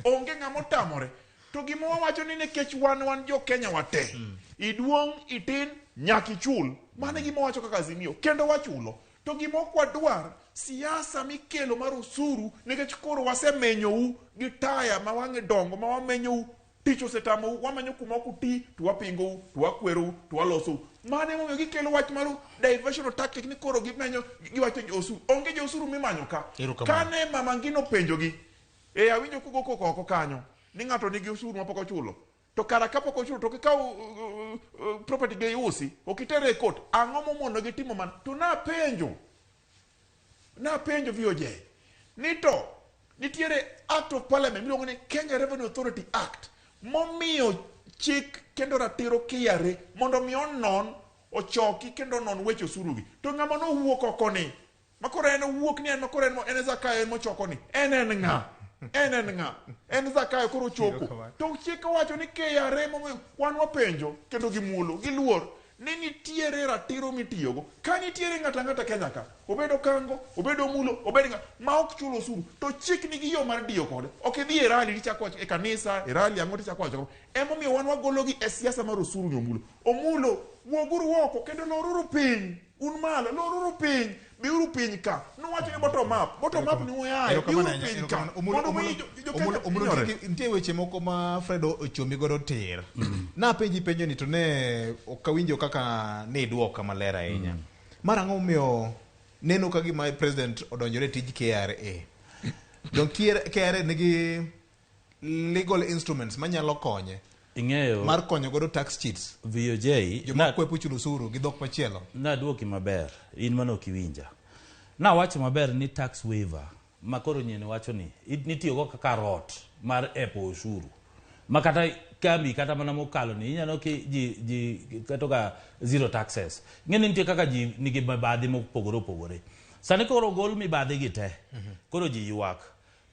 Onge ng'ama otamore. To gima wawacho ni nikech wan jo Kenya wate. Iduong', itin, nyaka ichul. Mano e gima wawacho kaka Azimio, kendo wachulo. To gima ok wadwar, siasa mikelo mar osuru, nikech koro wasemenyou gi taya ma wang'e dongo, ma wamenyou, tich osetamou, wamenyo kuma ok uti, to wapingou, to wakwerou, to walosou. Mano emomiyo gikelo wach mar diversional tactic ni koro gimenyo, giwacho jo osuru. Onge jo osuru mimanyo ka. Kane Mama Ngina openjogi, awinjo kugo koko oko kanyo, ni ng'ato nigi osuru mapok ochulo. To kara kapok ochulo to kikaw property ge iusi, ok itere e court. Ang'o momono gi timo mano? To napenjo VOJ ni to nitiere Act of Parliament miluongo ni Kenya Revenue Authority Act momiyo chik kendo ratiro KRA mondo mi onon, ochoki kendo onon weche osuru gi. To ng'ama nowuok oko ni, makoro en owuok ni en makoro en Zakayo en mochoko ni, en ng'a? En ng'a? En Zakayo koro ochoko. To chik owacho ni KRA momiyo wan wapenjo kendo gimuolo, giluor ni nitiere ratiro mitiyogo. Ka nitiere ng'ato ang'ata Kenya ka, obedo Kango, obedo Omulo, obedo ng'a ma ok chul osuru, to chik nigi yo mar diyo kode. Ok idhi e rally tichako wacho e kanisa, e rally ang'o tichako wacho. Emomiyo wan wagologi e siasa mar osuru ni Omulo. Omulo, wuoguru oko kendo loruru piny. Un malo, loruru piny, biuru piny ka. Nowacho ni bottom up ni uyaye, biuru piny ka. Mondo mi jo Kenya Omulo, nitie weche moko ma Fredo ochomi godo tir. Napenji penjo ni to ne ok awinjo kaka ne idwoka maler ahinya. Mar ang'o momiyo neno ka gima president odonjore e tij KRA? Dong KRA nigi legal instruments manyalo konye. Ing'eyo mar konyo godo tax cheats. VOJ joma kwepo chulo osuru gi dhok machielo. Naduoki maber, in mano ok iwinja. Nawacho maber ni tax waiver ma koro nyien wacho ni nitiyogo kaka rot mar epo osuru. Ma kata kambi kata mana mokalo ni inyalo ki ji ketoga zero taxes. Ng'eni nitie kaka ji nigi mibadhi mopogore opogore. Sani koro ogol mibadhi gi te, koro ji ywak.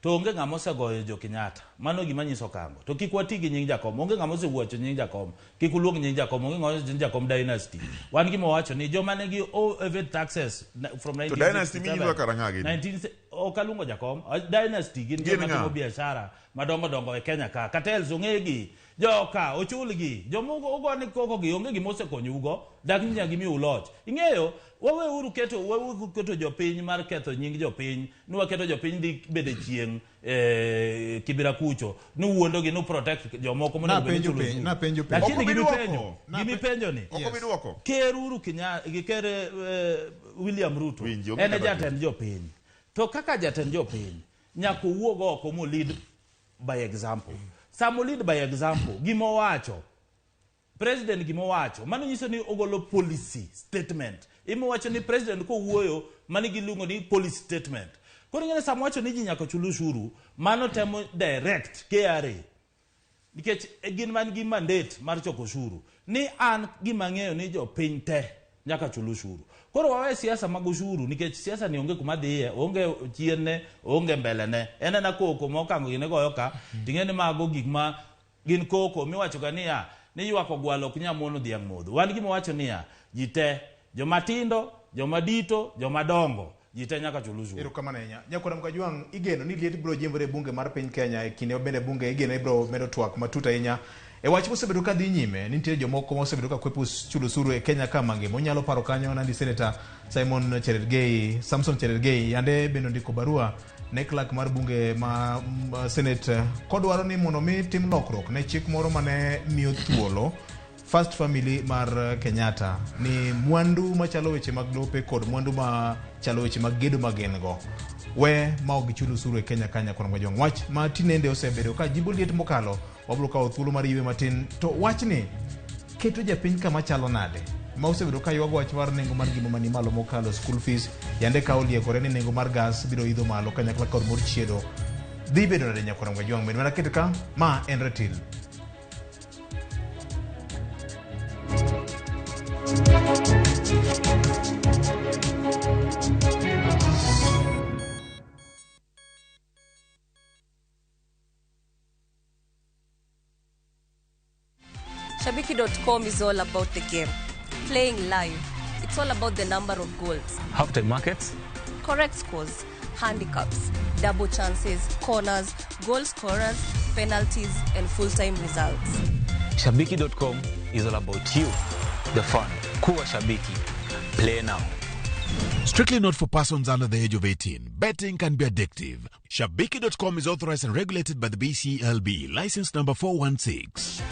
To onge ng'ama osegoyo jo Kenyatta. Mano gima nyiso Kango. To kik wati gi nying Jakom. Onge ng'ama osewacho nying Jakom. Kik uluong nying Jakom. Onge ng'ama osewacho nying Jakom dynasty. Wan gima wawacho ni joma nigi evade taxes from To dynasty minyiso kara ng'a gini? Ok aluongo Jakom. Dynasty gin joma timo biashara madongo dongo e Kenya ka. Cartels ong'egi. Joka ochulgi. Joma ogone koko gi onge gima osekonyougo. Dak ni nyaka gimiu loch. Ing'eyo waweuru keto jopiny mar ketho nying jopiny. Ni waketo jopiny dhi bedo e chieng' Kibera kucho. Ni wuondogi ni protect jomoko mondo obed chulo osuru. Lakini gimipenjo ni Ker Uhuru Kenyatta gi ker William Ruto en e jatend jopiny. To kaka jatend jopiny, nyaka owuog oko mo lead by example. Sama lead by example, gima owacho, president gima owacho, mano nyiso ni ogolo policy statement. Imowacho ni president kowuoyo, mano giluongo ni policy statement. Koro ing'e ni sama owacho ni ji nyaka chul ushuru, mano temo direct KRA. Nikech gin man gi mandate mar choko ushuru. Ni an gima ang'eyo ni jopiny te nyaka chul ushuru. Koro wawe siasa mag ushuru nikech siasa ni onge kuma dhiye, onge chien ne, onge mbele ne. En ena koko ma okango gine goyo ka, ting'e ni mago gik ma gin koko miwacho ga niya, ni ywak ogwalo ok nyal mono dhiang' modho. Wan gima wacho niya, ji te, joma tindo, joma dito, joma dongo, ji te nyaka chul ushuru. Erokamano ahinya. Nyakwar Mkajwang', igeno ni liet biro jimbore e bunge mar piny Kenya e kinde ma bende bunge igeno ni biro medo twak matut ahinya. E wach mosebedo ka dhi nyime, nitie jomoko mosebedo ka kwepo chulo osuru e Kenya ka mangima. Unyalo paro kanyo Nandi Senator Simon Cherargei, Samson Cherargei, yande bende ondiko barua ne clerk mar bunge ma Senate kodwaro ni mondo mi tim lokruok ne chik moro mane miyo thuolo First Family mar Kenyatta ni mwandu machalo weche mag lope kod mwandu machalo weche mag gedo ma gin go we ma ok gichul osuru e Kenya ka Nyakwar Mkajwang'. Wach ma tinende osebedo ka jibo liet mokalo, wabiro kawo thuolo mar yweyo matin. To wachni keto japiny kama chalo nade? Ma osebedo ka ywago wach mar nengo mar ngima mani malo mokalo school fees, yande ka oliekore ni nengo mar gas biro idho malo kanyakla kod mor chiedo. Dhi bedo nade Nyakwar Mkajwang'? Med mana ket ka, ma en Ratil. Shabiki.com is all about the game. Playing live. It's all about the number of goals. Halftime markets. Correct scores, handicaps, double chances, corners, goal scorers, penalties, and full-time results. Shabiki.com is all about you, the fun. Kuwa Shabiki. Play now. Strictly not for persons under the age of 18. Betting can be addictive. Shabiki.com is authorized and regulated by the BCLB. License number 416.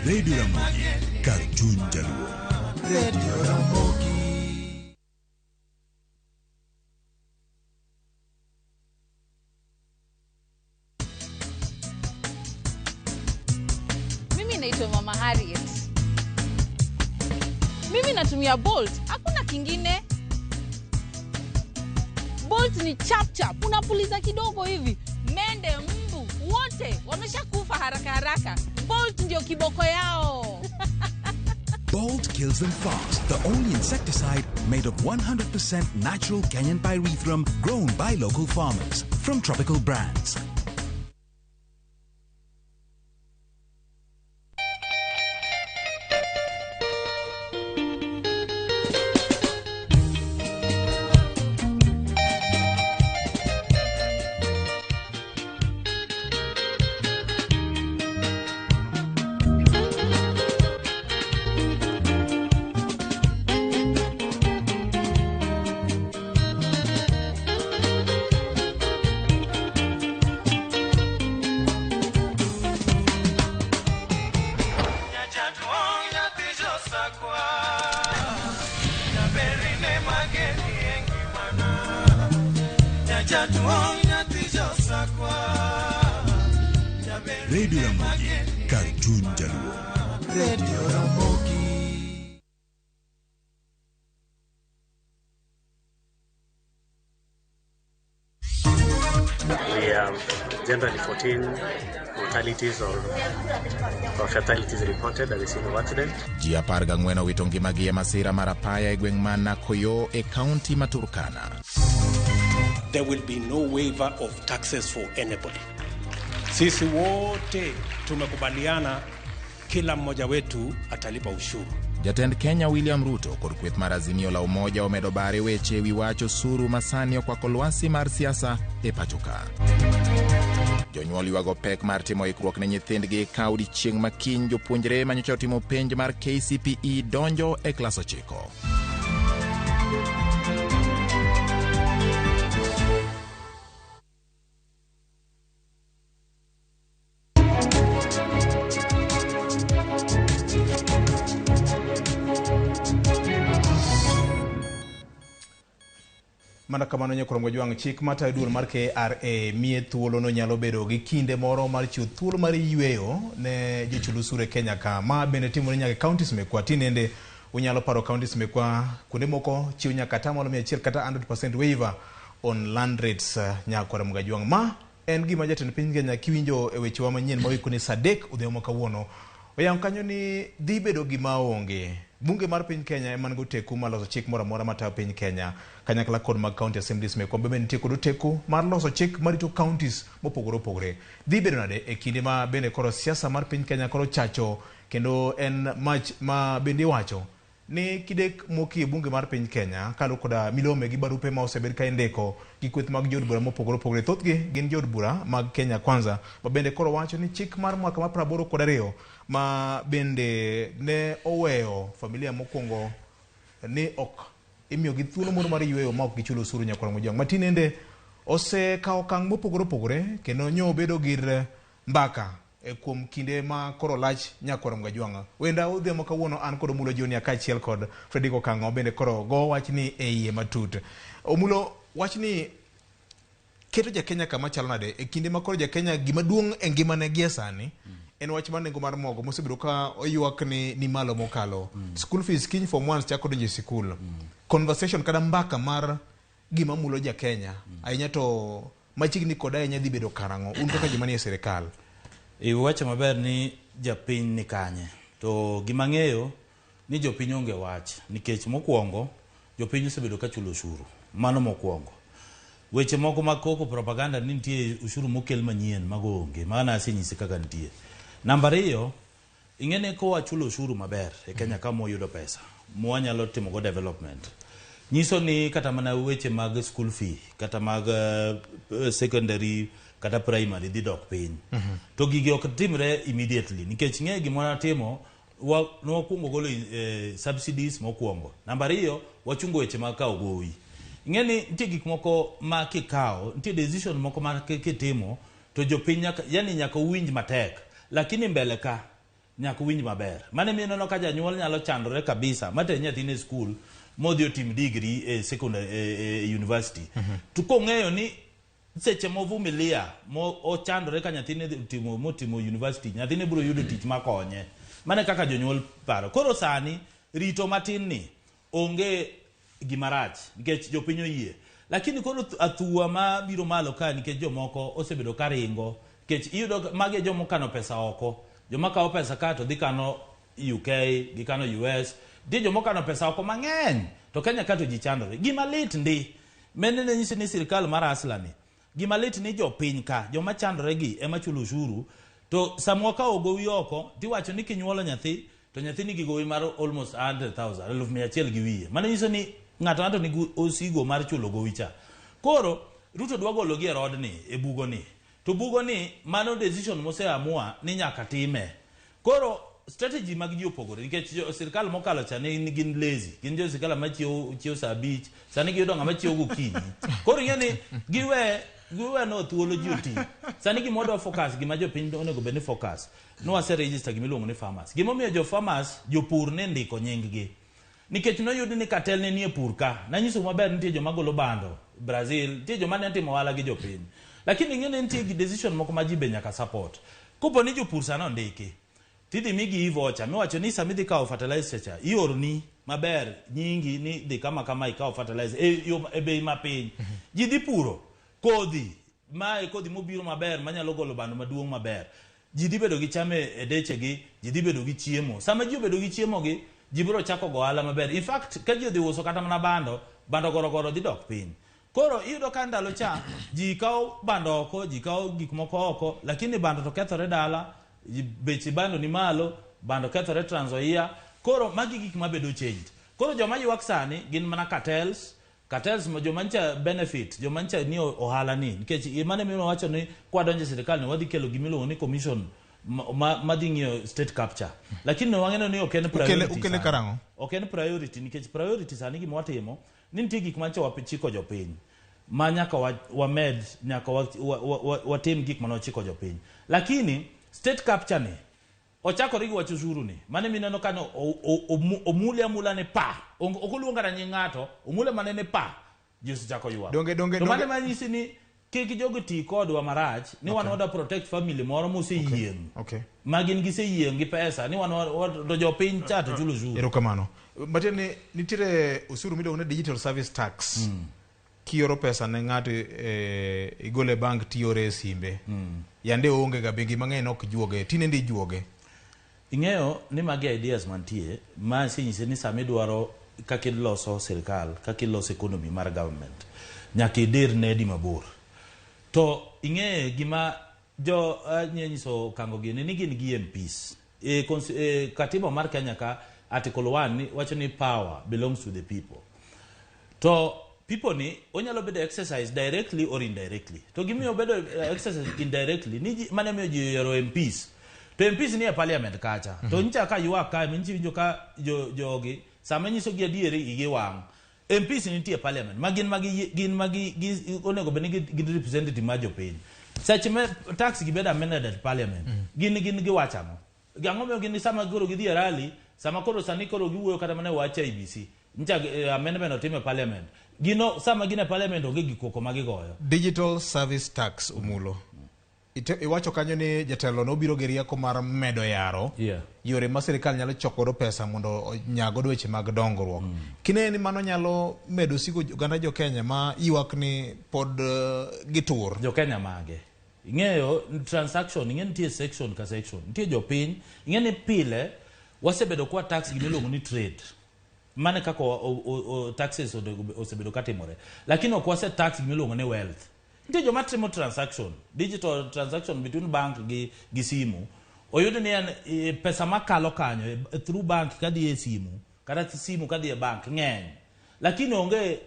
Radio Ramogi, kar chuny jaluo. Radio Ramogi. Mimi naitwa Mama Harriet. Mimi natumia Bolt, hakuna kingine. Bolt ni chap chap, unapuliza kidogo hivi, mende, mbu, wote wameshakufa haraka haraka. Bolt ndio kiboko yao. Bolt kills them fast. The only insecticide made of 100% natural Kenyan pyrethrum grown by local farmers from Tropical Brands. Radio Ramogi, kar chuny jaluo. Radio Ramogi. We have generally 14 mortalities or fatalities reported at the scene of accident. Ji 14 owito ngimagi e masira mar apaya e gweng' ma Nakoyo e kaunti ma Turkana. There will be no waiver of taxes for anybody. Sisi wote tumekubaliana kila mmoja wetu atalipa ushuru. Jatend Kenya William Ruto kod kweth mar Azimio la Umoja omedo bare weche ewi wach osuru ma sani okwako lwasi mar siasa e pacho ka. Jonyuol ywago pek mar timo ikruok ne nyithindgi ka odiechieng' ma kiny jopuonjre manyocha otimo penj mar KCPE donjo e klas 9. Mana kamano nyakorongo jwang' chik matayo duol mar KRA miye thuolo no nyalo bedo gi kinde moro mar chiwo thuolo mar yweyo ne jochul osuru e Kenya ka. Ma bende timore nyaka e counties mekwa. Tinende unyalo paro counties mekwa kuonde moko chiwo nyaka 100% kata 100% waiver on land rates nyakorongo jwang'. Ma en gima jatend piny Kenya kiwinjo e wechewa manyien mawiko ni saa 3 odhiambo kawuono. Oyango kanyo ni dhi bedo gima onge. Bunge mar piny Kenya ema nigi oteku mar loso chik moro amora matayo piny Kenya kanyakla kod mag county assemblies mekwa bende nitie kod oteku mar loso chik marito counties mopogore opogore. Dhi bedo nade e kinde ma bende koro siasa mar piny Kenya koro chacho kendo en mach ma bende iwacho ni kidek moki e bunge mar piny Kenya kaluwore koda milome gi barupe ma osebed ka indiko gi kweth mag jood bura mopogore opogore. Thothgi gin jood bura mag Kenya Kwanza ma bende koro wacho ni chik mar mwaka mar 82 ma bende ne oweyo familia mokwongo ni ok imiyogi thuolo moro mar yweyo ma ok gichulo osuru nyakorongo jwang'. Matinende osekawo okang' mopogore opogore kendo nyo obedo gir mbaka e kuom kinde ma koro lach nyakorongo jwang'. Wenda odhiambo kawuono an kod Omulo Junior kaachiel kod Fredrick Okang'o bende koro go wachni e iye matut. Omulo, wachni keto jakenya kama chalo nade e kinde ma koro jakenya gima duong' e ngimane gie sani en wach mar nengo mar mogo mosebedo ka oywak ni malo mokalo. School fees kiny form 1 chako donjo e sikul. Conversation kata mbaka mar gima mulo jakenya ahinya to machiegni kod ahinya dhi bedo karang'o un kaka joma nie sirikal? Iwacho maber ni japiny ni kanye, to gima ng'eyo ni jopiny onge wach nikech mokwongo jopiny osebedo ka chulo osuru. Mano mokwongo. Weche moko mag koko propaganda ni nitie ushuru mokel manyien mago onge, mano asenyisi kaka nitie. Namba 2, ing'e ni ka wachulo ushuru maber e Kenya ka mwayudo pesa mwanyalo timo go development, nyiso ni kata mana weche mag school fee kata mag secondary kata primary dhi dok piny. To gigi ok timre immediately nikech ng'e gima watimo, wakwongo golo subsidies mokwongo. Namba 2, wachungo weche mag kawo gowi. Ing'e ni nitie gik moko ma kikawo, nitie decision moko ma kitimo to jopiny nyaka, yani nyaka uwinj matek, lakini mbele ka nyaka uwinj maber. Mano emiyo ineno ka janyuol nyalo chandore kabisa mater nyathine e skul modhi otim degree e secondary e university. To kong'eyo ni seche movumilia mo ochandore ka nyathine timo motimo university, nyathine biro yudo tich makonye. Mano kaka jonyuol paro. Koro sani rito matin ni onge gima rach nikech jopiny oyie. Lakini koro athua ma biro malo ka nikech jomoko osebedo ka ringo nikech iyudo magi e joma okano pesa oko. Joma kawo pesa ka to dhi kano UK, gikano US. Nitie joma okano pesa oko mang'eny to Kenya ka to ji chandore. Gima lit ndi mene ne nyisi ni sirikal mar Asla ni gima lit ni jopiny ka joma chandore gi ema chulo ushuru, to sama wakawo gowi oko tiwacho ni kinyuolo nyathi to nyathi nigi gowi mar almost 100,000, 100,000 gi wiye. Mano nyiso ni ng'ato ng'ato nigi osigo mar chulo gowi cha. Koro Ruto dwa gologi e rodni, e bugoni. To bugoni mano decision moseamua ni nyaka time. Koro strategy mag ji opogore nikech sirikal mokalo cha ne gin lazy, gin jo sirikal ma chiewo saa 5, sani giyudo ng'ama chiewo gokinyi. Koro ing'e ni giwe no thuolo ji oti. Sani gima wadwa focus, gima jopiny onego bed ni focus, ni wase register gima iluongo ni farmers. Gimomiyo jo farmers, jopur ne ndiko nying gi nikech noyud ni cartel ne nie pur ka. Nanyiso maber nitie joma golo bando Brazil, nitie joma ne timo ohala gi jopiny. Lakini ing'e ni nitie gi decision moko ma ji be nyaka support. Kopo ni jopur sani ondiki, tidhi migi e-voucher miwacho ni sama idhi kawo fertilizer cha iorni maber nyingi ni dhi kama kama ikaw fertilizer e bei mapiny. Ji dhi puro kodhi Ma e kodhi mobiro maber manyalo golo bando maduong' maber. Ji dhi bedo gi cham e dechegi, ji dhi bedo gi chiemo. Sama ji obedo gi chiemo gi, ji biro chako go ohala maber. In fact, ka ji odhi uso kata mana bando, bando gorogoro dhi dok piny. Koro iyudo ka ndalo cha ji kawo bando oko, ji kawo gik moko oko, lakini bando to kethore dala, bech bando ni malo, bando kethore Trans Nzoia. Koro magi gik mabedo changed. Koro joma ywak sani gin mana cartels, cartels ma joma ncha benefit, joma ncha ni ohala ni. Nikech mano emomiyo wacho ni kwadonjo e sirikal ni wadhi kelo gimiluongo ni commission ma dhi ng'iyo state capture. Lakini wang'eyo ni ok en priority. Ukele karang'o? Ok en priority nikech priority sani gima watimo ni nitie gik mancho wachiko jopiny ma nyaka wamed, nyaka watim gik mane wachiko jopiny. Lakini state capture ni ochakore gi wach osuru ni mane mineno ka no omule amula ni pa, ok oluong kata nying ng'ato, omule mana ni pa, ji osechako ywak. Donge To mano manyisi ni kik jogi ti kodwa marach ni wan wada protect family moro moseyieng'. Ma gin giseyieng' gi pesa ni wan to jopiny cha to chulo osuru. Erokamano. Matiende ni nitiere osuru miluongo ni digital service tax. Kioro pesa ne ng'ato igole e bank tiore e simbe. Yande onge ga, bengi mang'eny ok juoge, tinende ijuoge. Ing'eyo ni magi ideas mantie ma asenyisi ni sama idwaro kaka iloso sirikal, kaka iloso economy mar government, nyaka idir nedi mabor. To ing'e gima jo anyalo nyiso Kango gini ni gin gi MPs. E katiba mar Kenya ka article 1 ni wacho ni power belongs to the people. To people ni onyalo bedo exercise directly or indirectly. To gimiyo bedo exercise indirectly ni ji, mane miyo ji oyiero MPs. To MPs ni e parliament kacha. To ncha ka ywak kae minchi winjo ka jo, jogi sama nyiso gi adieri igi wang'. MPs nitie e parliament ma gin magi gin magi gi, onego bed ni gin representative mar jopiny. Seche ma tax gi bedo amended at parliament, gin giwacho ang'o? Ang'o miyo gin sama koro gidhi e rally, sama koro sani koro giwuoyo kata mana e wach IEBC, ncha amendment otim e parliament. Gino sama gin e parliament onge gik koko ma gigoyo. Digital service tax omulo. Iwacho kanyo ni jatelo nobiro gi rieko mar medo yaro yore ma sirikal nyalo choko godo pesa mondo onyag godo weche mag dongruok. Kineno ni mano nyalo medo sigo oganda jo Kenya ma ywak ni pod gitur. Jo Kenya mage? Ing'eyo transaction, ing'e nitie section ka section. Nitie jopiny, ing'e ni pile wasebedo kwa tax gimiluongo ni trade. Mane kaka taxes osebedo katimore. Lakini ok wase tax gimiluongo ni wealth. Nitie joma timo transaction, digital transaction between bank gi simu. Oyud ni en pesa makalo kanyo through bank kadhi e simu, kata simu kadhi e bank ng'eny. Lakini onge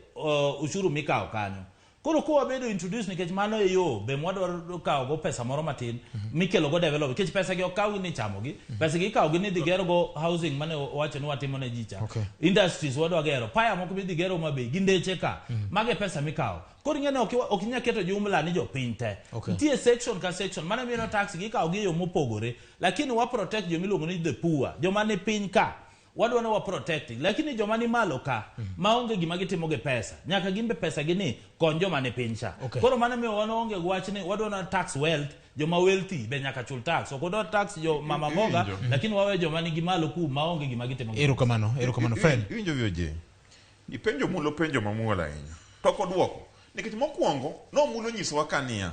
ushuru mikawo kanyo. Koro ka wabedo introduce nikech mano e yo be mwadwaro kawo go pesa moro matin mikelo go develop nikech pesa gi ok kaw ni chamo gi, pesa gi ikawo gi ni dhi gero go housing mane owacho ni watimo ne ji cha. Industries wadwa gero, paya moko midhi gero Homa Bay gi ndeche ka. Mago e pesa mikawo. Koro ing'e ni ok inyal keto jumla ni jopiny te. Nitie section ka section, mano miyo tax gi ikawo gi e yo mopogore. Lakini wa protect jomiluongo ni the poor, joma ni piny ka. Wadwa ni wa protect, lakini joma ni malo ka maonge gima gitimo gi pesa, nyaka gin be pesa gi ni kony joma ni piny cha. Koro mano miyo wan onge gi wach ni wadwa na tax wealth, joma wealthy be nyaka chul tax. Ok wadwa tax jo mama mboga, lakini wawe joma nigi malo ku maonge gima gitimo gi Erokamano, erokamano Fred. Iwinjo VOJ? Ipenjo mulo penjo mamuol ahinya. To ok oduoko. Nikech mokwongo, nomulo nyisowa ka niya,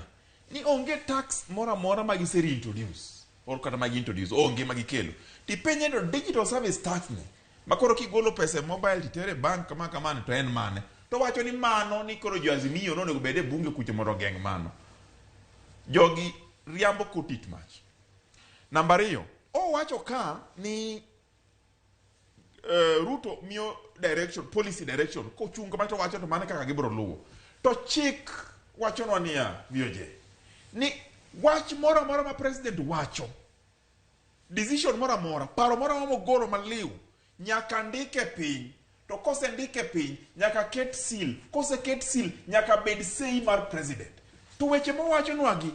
ni onge tax moro amora ma gise reintroduce or kata ma gi-introduce, onge ma gikelo. Tipenje to digital service tax ni, ma koro kigolo pesa e mobile titere e bank kama kama to en mane? To wacho ni mano ni koro jo Azimio nonego bed e bunge kucho mondo ogeng' mano. Jogi riambo kotit mach. Namba ariyo, owacho ka ni Ruto miyo direction, policy direction, kochung' kama to wacho to mano kaka gibiro luwo. To chik wachonwa niya, VOJ, ni wach moro amora ma president wacho, decision moro amora, paro moro amora mogolo maliw, nyaka ndike piny. To kosendike piny, nyaka ket seal. Koseket seal, nyaka bed sei mar president. To weche mowachonwagi,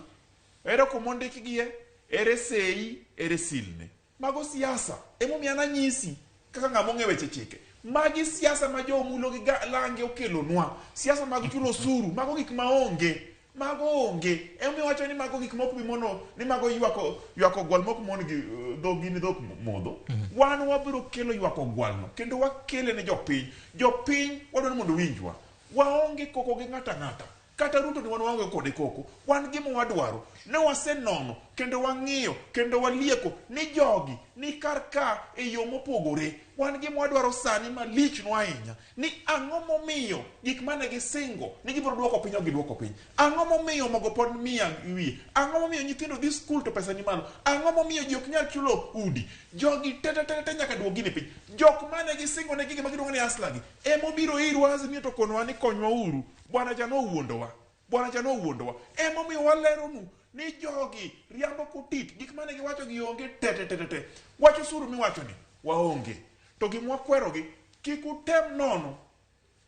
ere kumondikgie, ere sei, ere seal ne. Mago siasa. Emomiyo an anyisi kaka ng'ama ong'e weche chike. Magi siasa ma jo Omulo gi Lange okelonwa. Siasa mag chulo osuru, mago gik ma onge. Mago onge. Emomiyo wacho ni mago gik mok bi mono, ni mago ywako ogwal mok mon gi dhog gi ni dhok modho. Wan wabiro kelo ywako ogwalno, kendo wakele ne jopiny. Jopiny wadwaro ni mondo owinjwa. Waonge koko gi ng'ato ang'ata. Kata Ruto ni wan waonge kode koko. Wan gima wadwaro. Ne wasenono kendo wang'iyo kendo walieko ni jogi ni kar ka e yo mopogore. Wan gima wadwaro sani malichnwa ahinya ni ang'o momiyo gik mane gisingo ni gibiro duoko piny ok giduoko piny. Ang'o momiyo mogo pod mia wiye? Ang'o momiyo nyithindo dhi skul to pesa ni malo? Ang'o momiyo ji ok nyal chulo udi? Jogi te te te te nyaka duok gini piny. Jok mane gisingo ne gigi ma giluongo ni hustler gi emobiro irwa Azimio to konowa ni konywa uru. Bwana cha nowuondowa. Bwana cha nowuondowa. Emomiyo waleronu ni jogi riambo kutit gik mane giwacho gi onge te te te te te. Wach osuru miwacho ni waonge. To gima wakwerogi kik utem nono.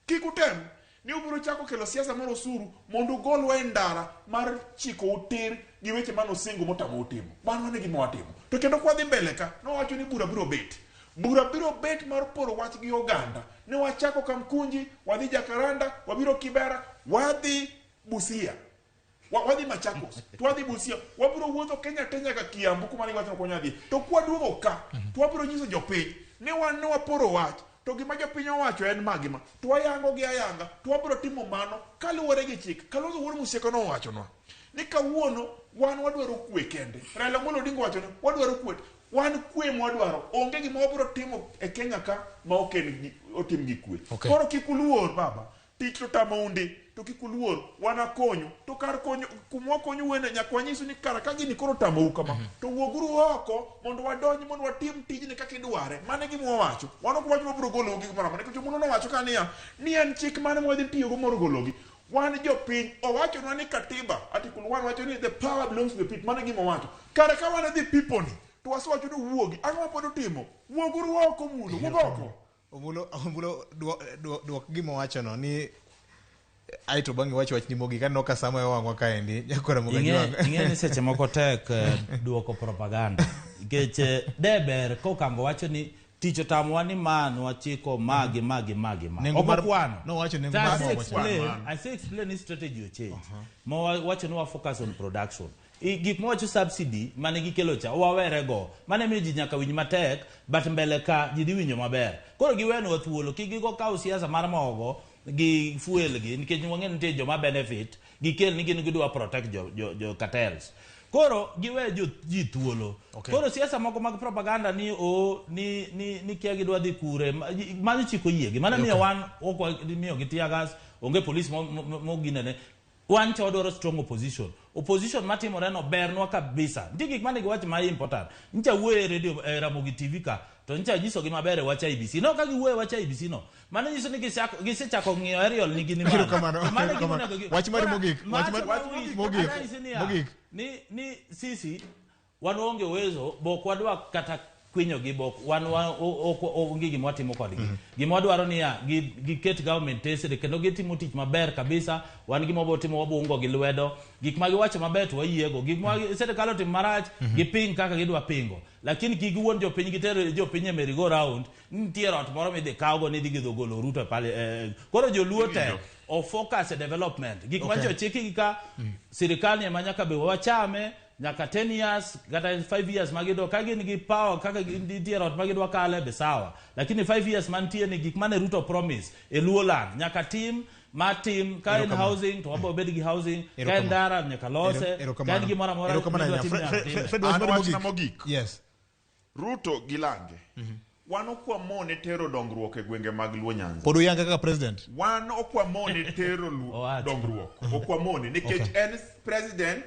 Kik utem ni ubiro chako kelo siasa mar osuru mondo ugolwa e ndara mar chiko tir gi weche mane osingo motamou timo. Mano e gima watimo. To kendo kwadhi mbele ka, nowacho ni bura biro bet. Bura biro bet mar poro wach gi oganda. Ne wachako Kamkunji, wadhi Jakaranda, wabiro Kibera, wadhi Busia. Wadhi Machakos, to wadhi Busia, wabiro wuotho Kenya te nyaka Kiambu kuma ne giwacho ni ok wanyal dhiye. To kwaduogo ka, to wabiro nyiso jopiny ni wan ne waporo wach, to gima jopiny owacho en ma gima. To wayango gi ayanga, to wabiro timo mano kaluwore gi chik. Kalonzo Wuod Musyoka nowachonwa ni kawuono wan wadwaro kwe kende. Raila Amolo Odinga owacho ni wadwaro kwe. Wan kwe mwadwaro. Onge gima wabiro timo e Kenya ka ma ok en otim gi kwe. Koro kik uluor baba. Tich to tamou ndi, to kik uluor, wan akonyu. To kar konyo, kuma wakonyu wene, nyaka wanyisu ni kara ka gini koro otamou kama, to wuoguru oko mondo wadonj mondo watim tijni kaka idware. Mano e gima wawacho. Wan ok wawach ni wabiro golou gi gimoro amora. Nikech Omulo nowacho ka niya, ni en chik mane mwadhi tiyogo mar gologi. Wan jopiny, owachonwa ni katiba, article 1 wacho ni the power belongs to the people. Mano e gima owacho. Kara ka wan e the people ni, to wasewacho ni wuogi. Ang'o ma pod utimo? Wuoguru oko Omulo, wuog oko. Omulo, Omulo duok gima owachono ni aeto bang'e iwach wachni mogik aneno ka sama wang'wa kaendi nyakora moga Ing'e ing'e ni seche moko tek duoko propaganda nikech de ber kokango wacho ni tich otamowa ni ma nwachiko ma gi ma gi ma gi ma. Nengo Ok mar- okwano. nowacho nengo To mar ase mogo cha. explain, ase explain ni strategy o change. Ma wacho ni wa focus on production. Gik mawacho subsidy mane gikelo cha wawere go. Mane miyo ji nyaka winj matek but mbele ka ji dhi winjo maber. Koro giwenwa thuolo kik gigo kaw siasa mar mogo gi fuel gi nikech wang'e ni nitie joma benefit gikel ni gin gidwa protect jo cartels. Koro giwe jo ji thuolo. Koro siasa moko mag propaganda ni o ni ni ni kia gidwa dhi kure mano chiko yiegi. Mano miyo wan ok miyo gi tear gas, onge police moginene. Wan cha wadwaro strong opposition. Opposition matimore no bernwa kabisa. Nitie gik mane giwacho ma important. Ncha wuoyo e radio e Ramogi TV ka to ncha nyisogi maber e wach IEBC. No ka giwuoyo e wach IEBC no, mano nyiso ni gisechako ng'iyo aerial nigi ni malo. Erokamano, To mano e gima erokamano. onego gi- Wach mari Koro, mogik, wach macho mar- mogik, mogik, anyisi niya, mogik. ni sisi wan waonge uwezo bok wadwa kata kwinyogi bok wan onge gima watimo kodgi. Gima wadwaro niya giket government tesre kendo gitimo tich maber kabisa. Wan gima wabo timo wabungo gi lwedo. Gik ma giwacho maber to wayiego. Gik ma sirikal otimo marach giping kaka gidwa pingo. Lakini kik giwuond jopiny giter jopiny e merry go round. Nitie ot moro midhi kawgo ni idhi gidho golo Ruto e pale. Koro joluo te o focus e development. Gik ma ochiki ka sirikal ni ema nyaka be wachame nyaka 10 years kata 5 years magidwa ka gin gi power kaka nitie ot magidwa kale be sawa, lakini 5 years mantie ni gik mane Ruto promise e Luo land nyaka tim ma tim ka en housing to wabo bed gi housing, ka en ndara nyaka lose, ka en gimoro amora midwa tim nyaka time. Fred, wach An mari wachna mogik. mogik. Yes. Ruto gi Lange. Wan ok wamone tero dongruok e gwenge mag Luo Nyanza. Pod uyange kaka president. Wan ok wamone tero dongruok. Ok wamone nikech en president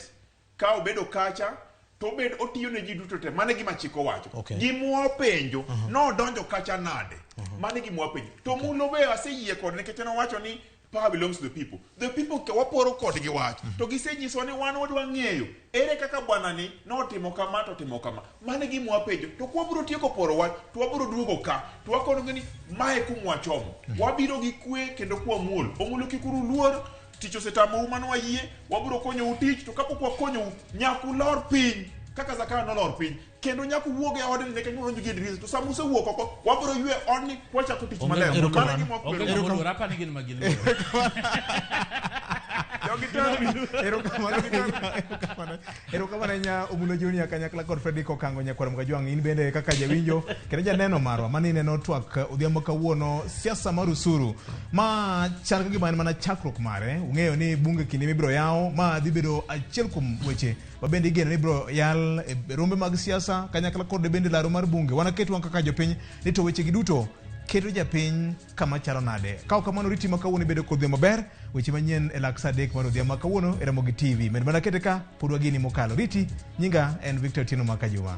ka obedo kacha to obed otiyo ne ji duto te. Mano e gima chik owacho. Gima wapenjo, nodonjo kacha nade? Mano e gima wapenjo. To Mulo be aseyie kode nikech en owacho ni power belongs to the people. The people ka waporo kodgi wach. To gisenyisowa ni wan wadwa ng'eyo ere kaka bwana ni notimo kama to timo kama. Mano e gima wapenjo. To kwa wabiro tieko poro wach to wabiro duogo ka to wakonogi ni mae kuma wachomo. Wabiro gi kwe kendo kwa muol. Omulo kik uluor. Tich osetamou mano wayie, wabiro konyou tich to kapok wakonyou nyaka ulor piny kaka Zakayo nolor piny kendo nyaka uwuog e odni nikech nudonjo gi e dirisa to sama usewuok oko wabiro ywe odni wachako tich maler. Mano e gima wakwero. Onge ng'ama oluor, apani gin ma giluor. Erokamano ahinya. Erokamano ahinya Omulo Junior kanyakla kod Fredrick Okango nyakwar Mkajwang' in bende kaka jawinjo kendo janeno marwa mane ineno twak odhiambo kawuono siasa mar usuru ma chal ka gima en mana chakruok mare ung'eyo ni bunge kinde mibiro yaw ma dhi bedo achiel kuom weche ma bende igeno ni ibiro yal e rombe mag siasa kanyakla kod bende laro mar bunge wanaket wang' kaka jopiny ni to wechegi duto keto japiny kama chalo nade ka ok kamano riti ma kawuono ibedo kod odhiambo maber weche manyien e lak saa 3 mar odhiambo ma kawuono e Ramogi TV med mana kete ka pod wageni mokalo riti nyinga en Victor Otieno Makajuma.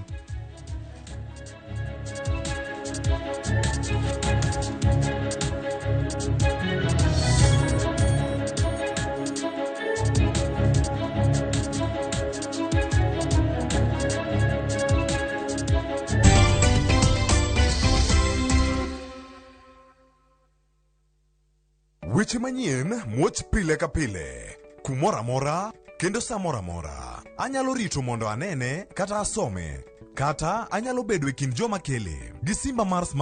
Weche manyien muoch pile ka pile, kumoro amora kendo sa moro amora. Anyalo rito mondo anene kata asome, kata anyalo bedo e kind joma kele gi simba mar smart.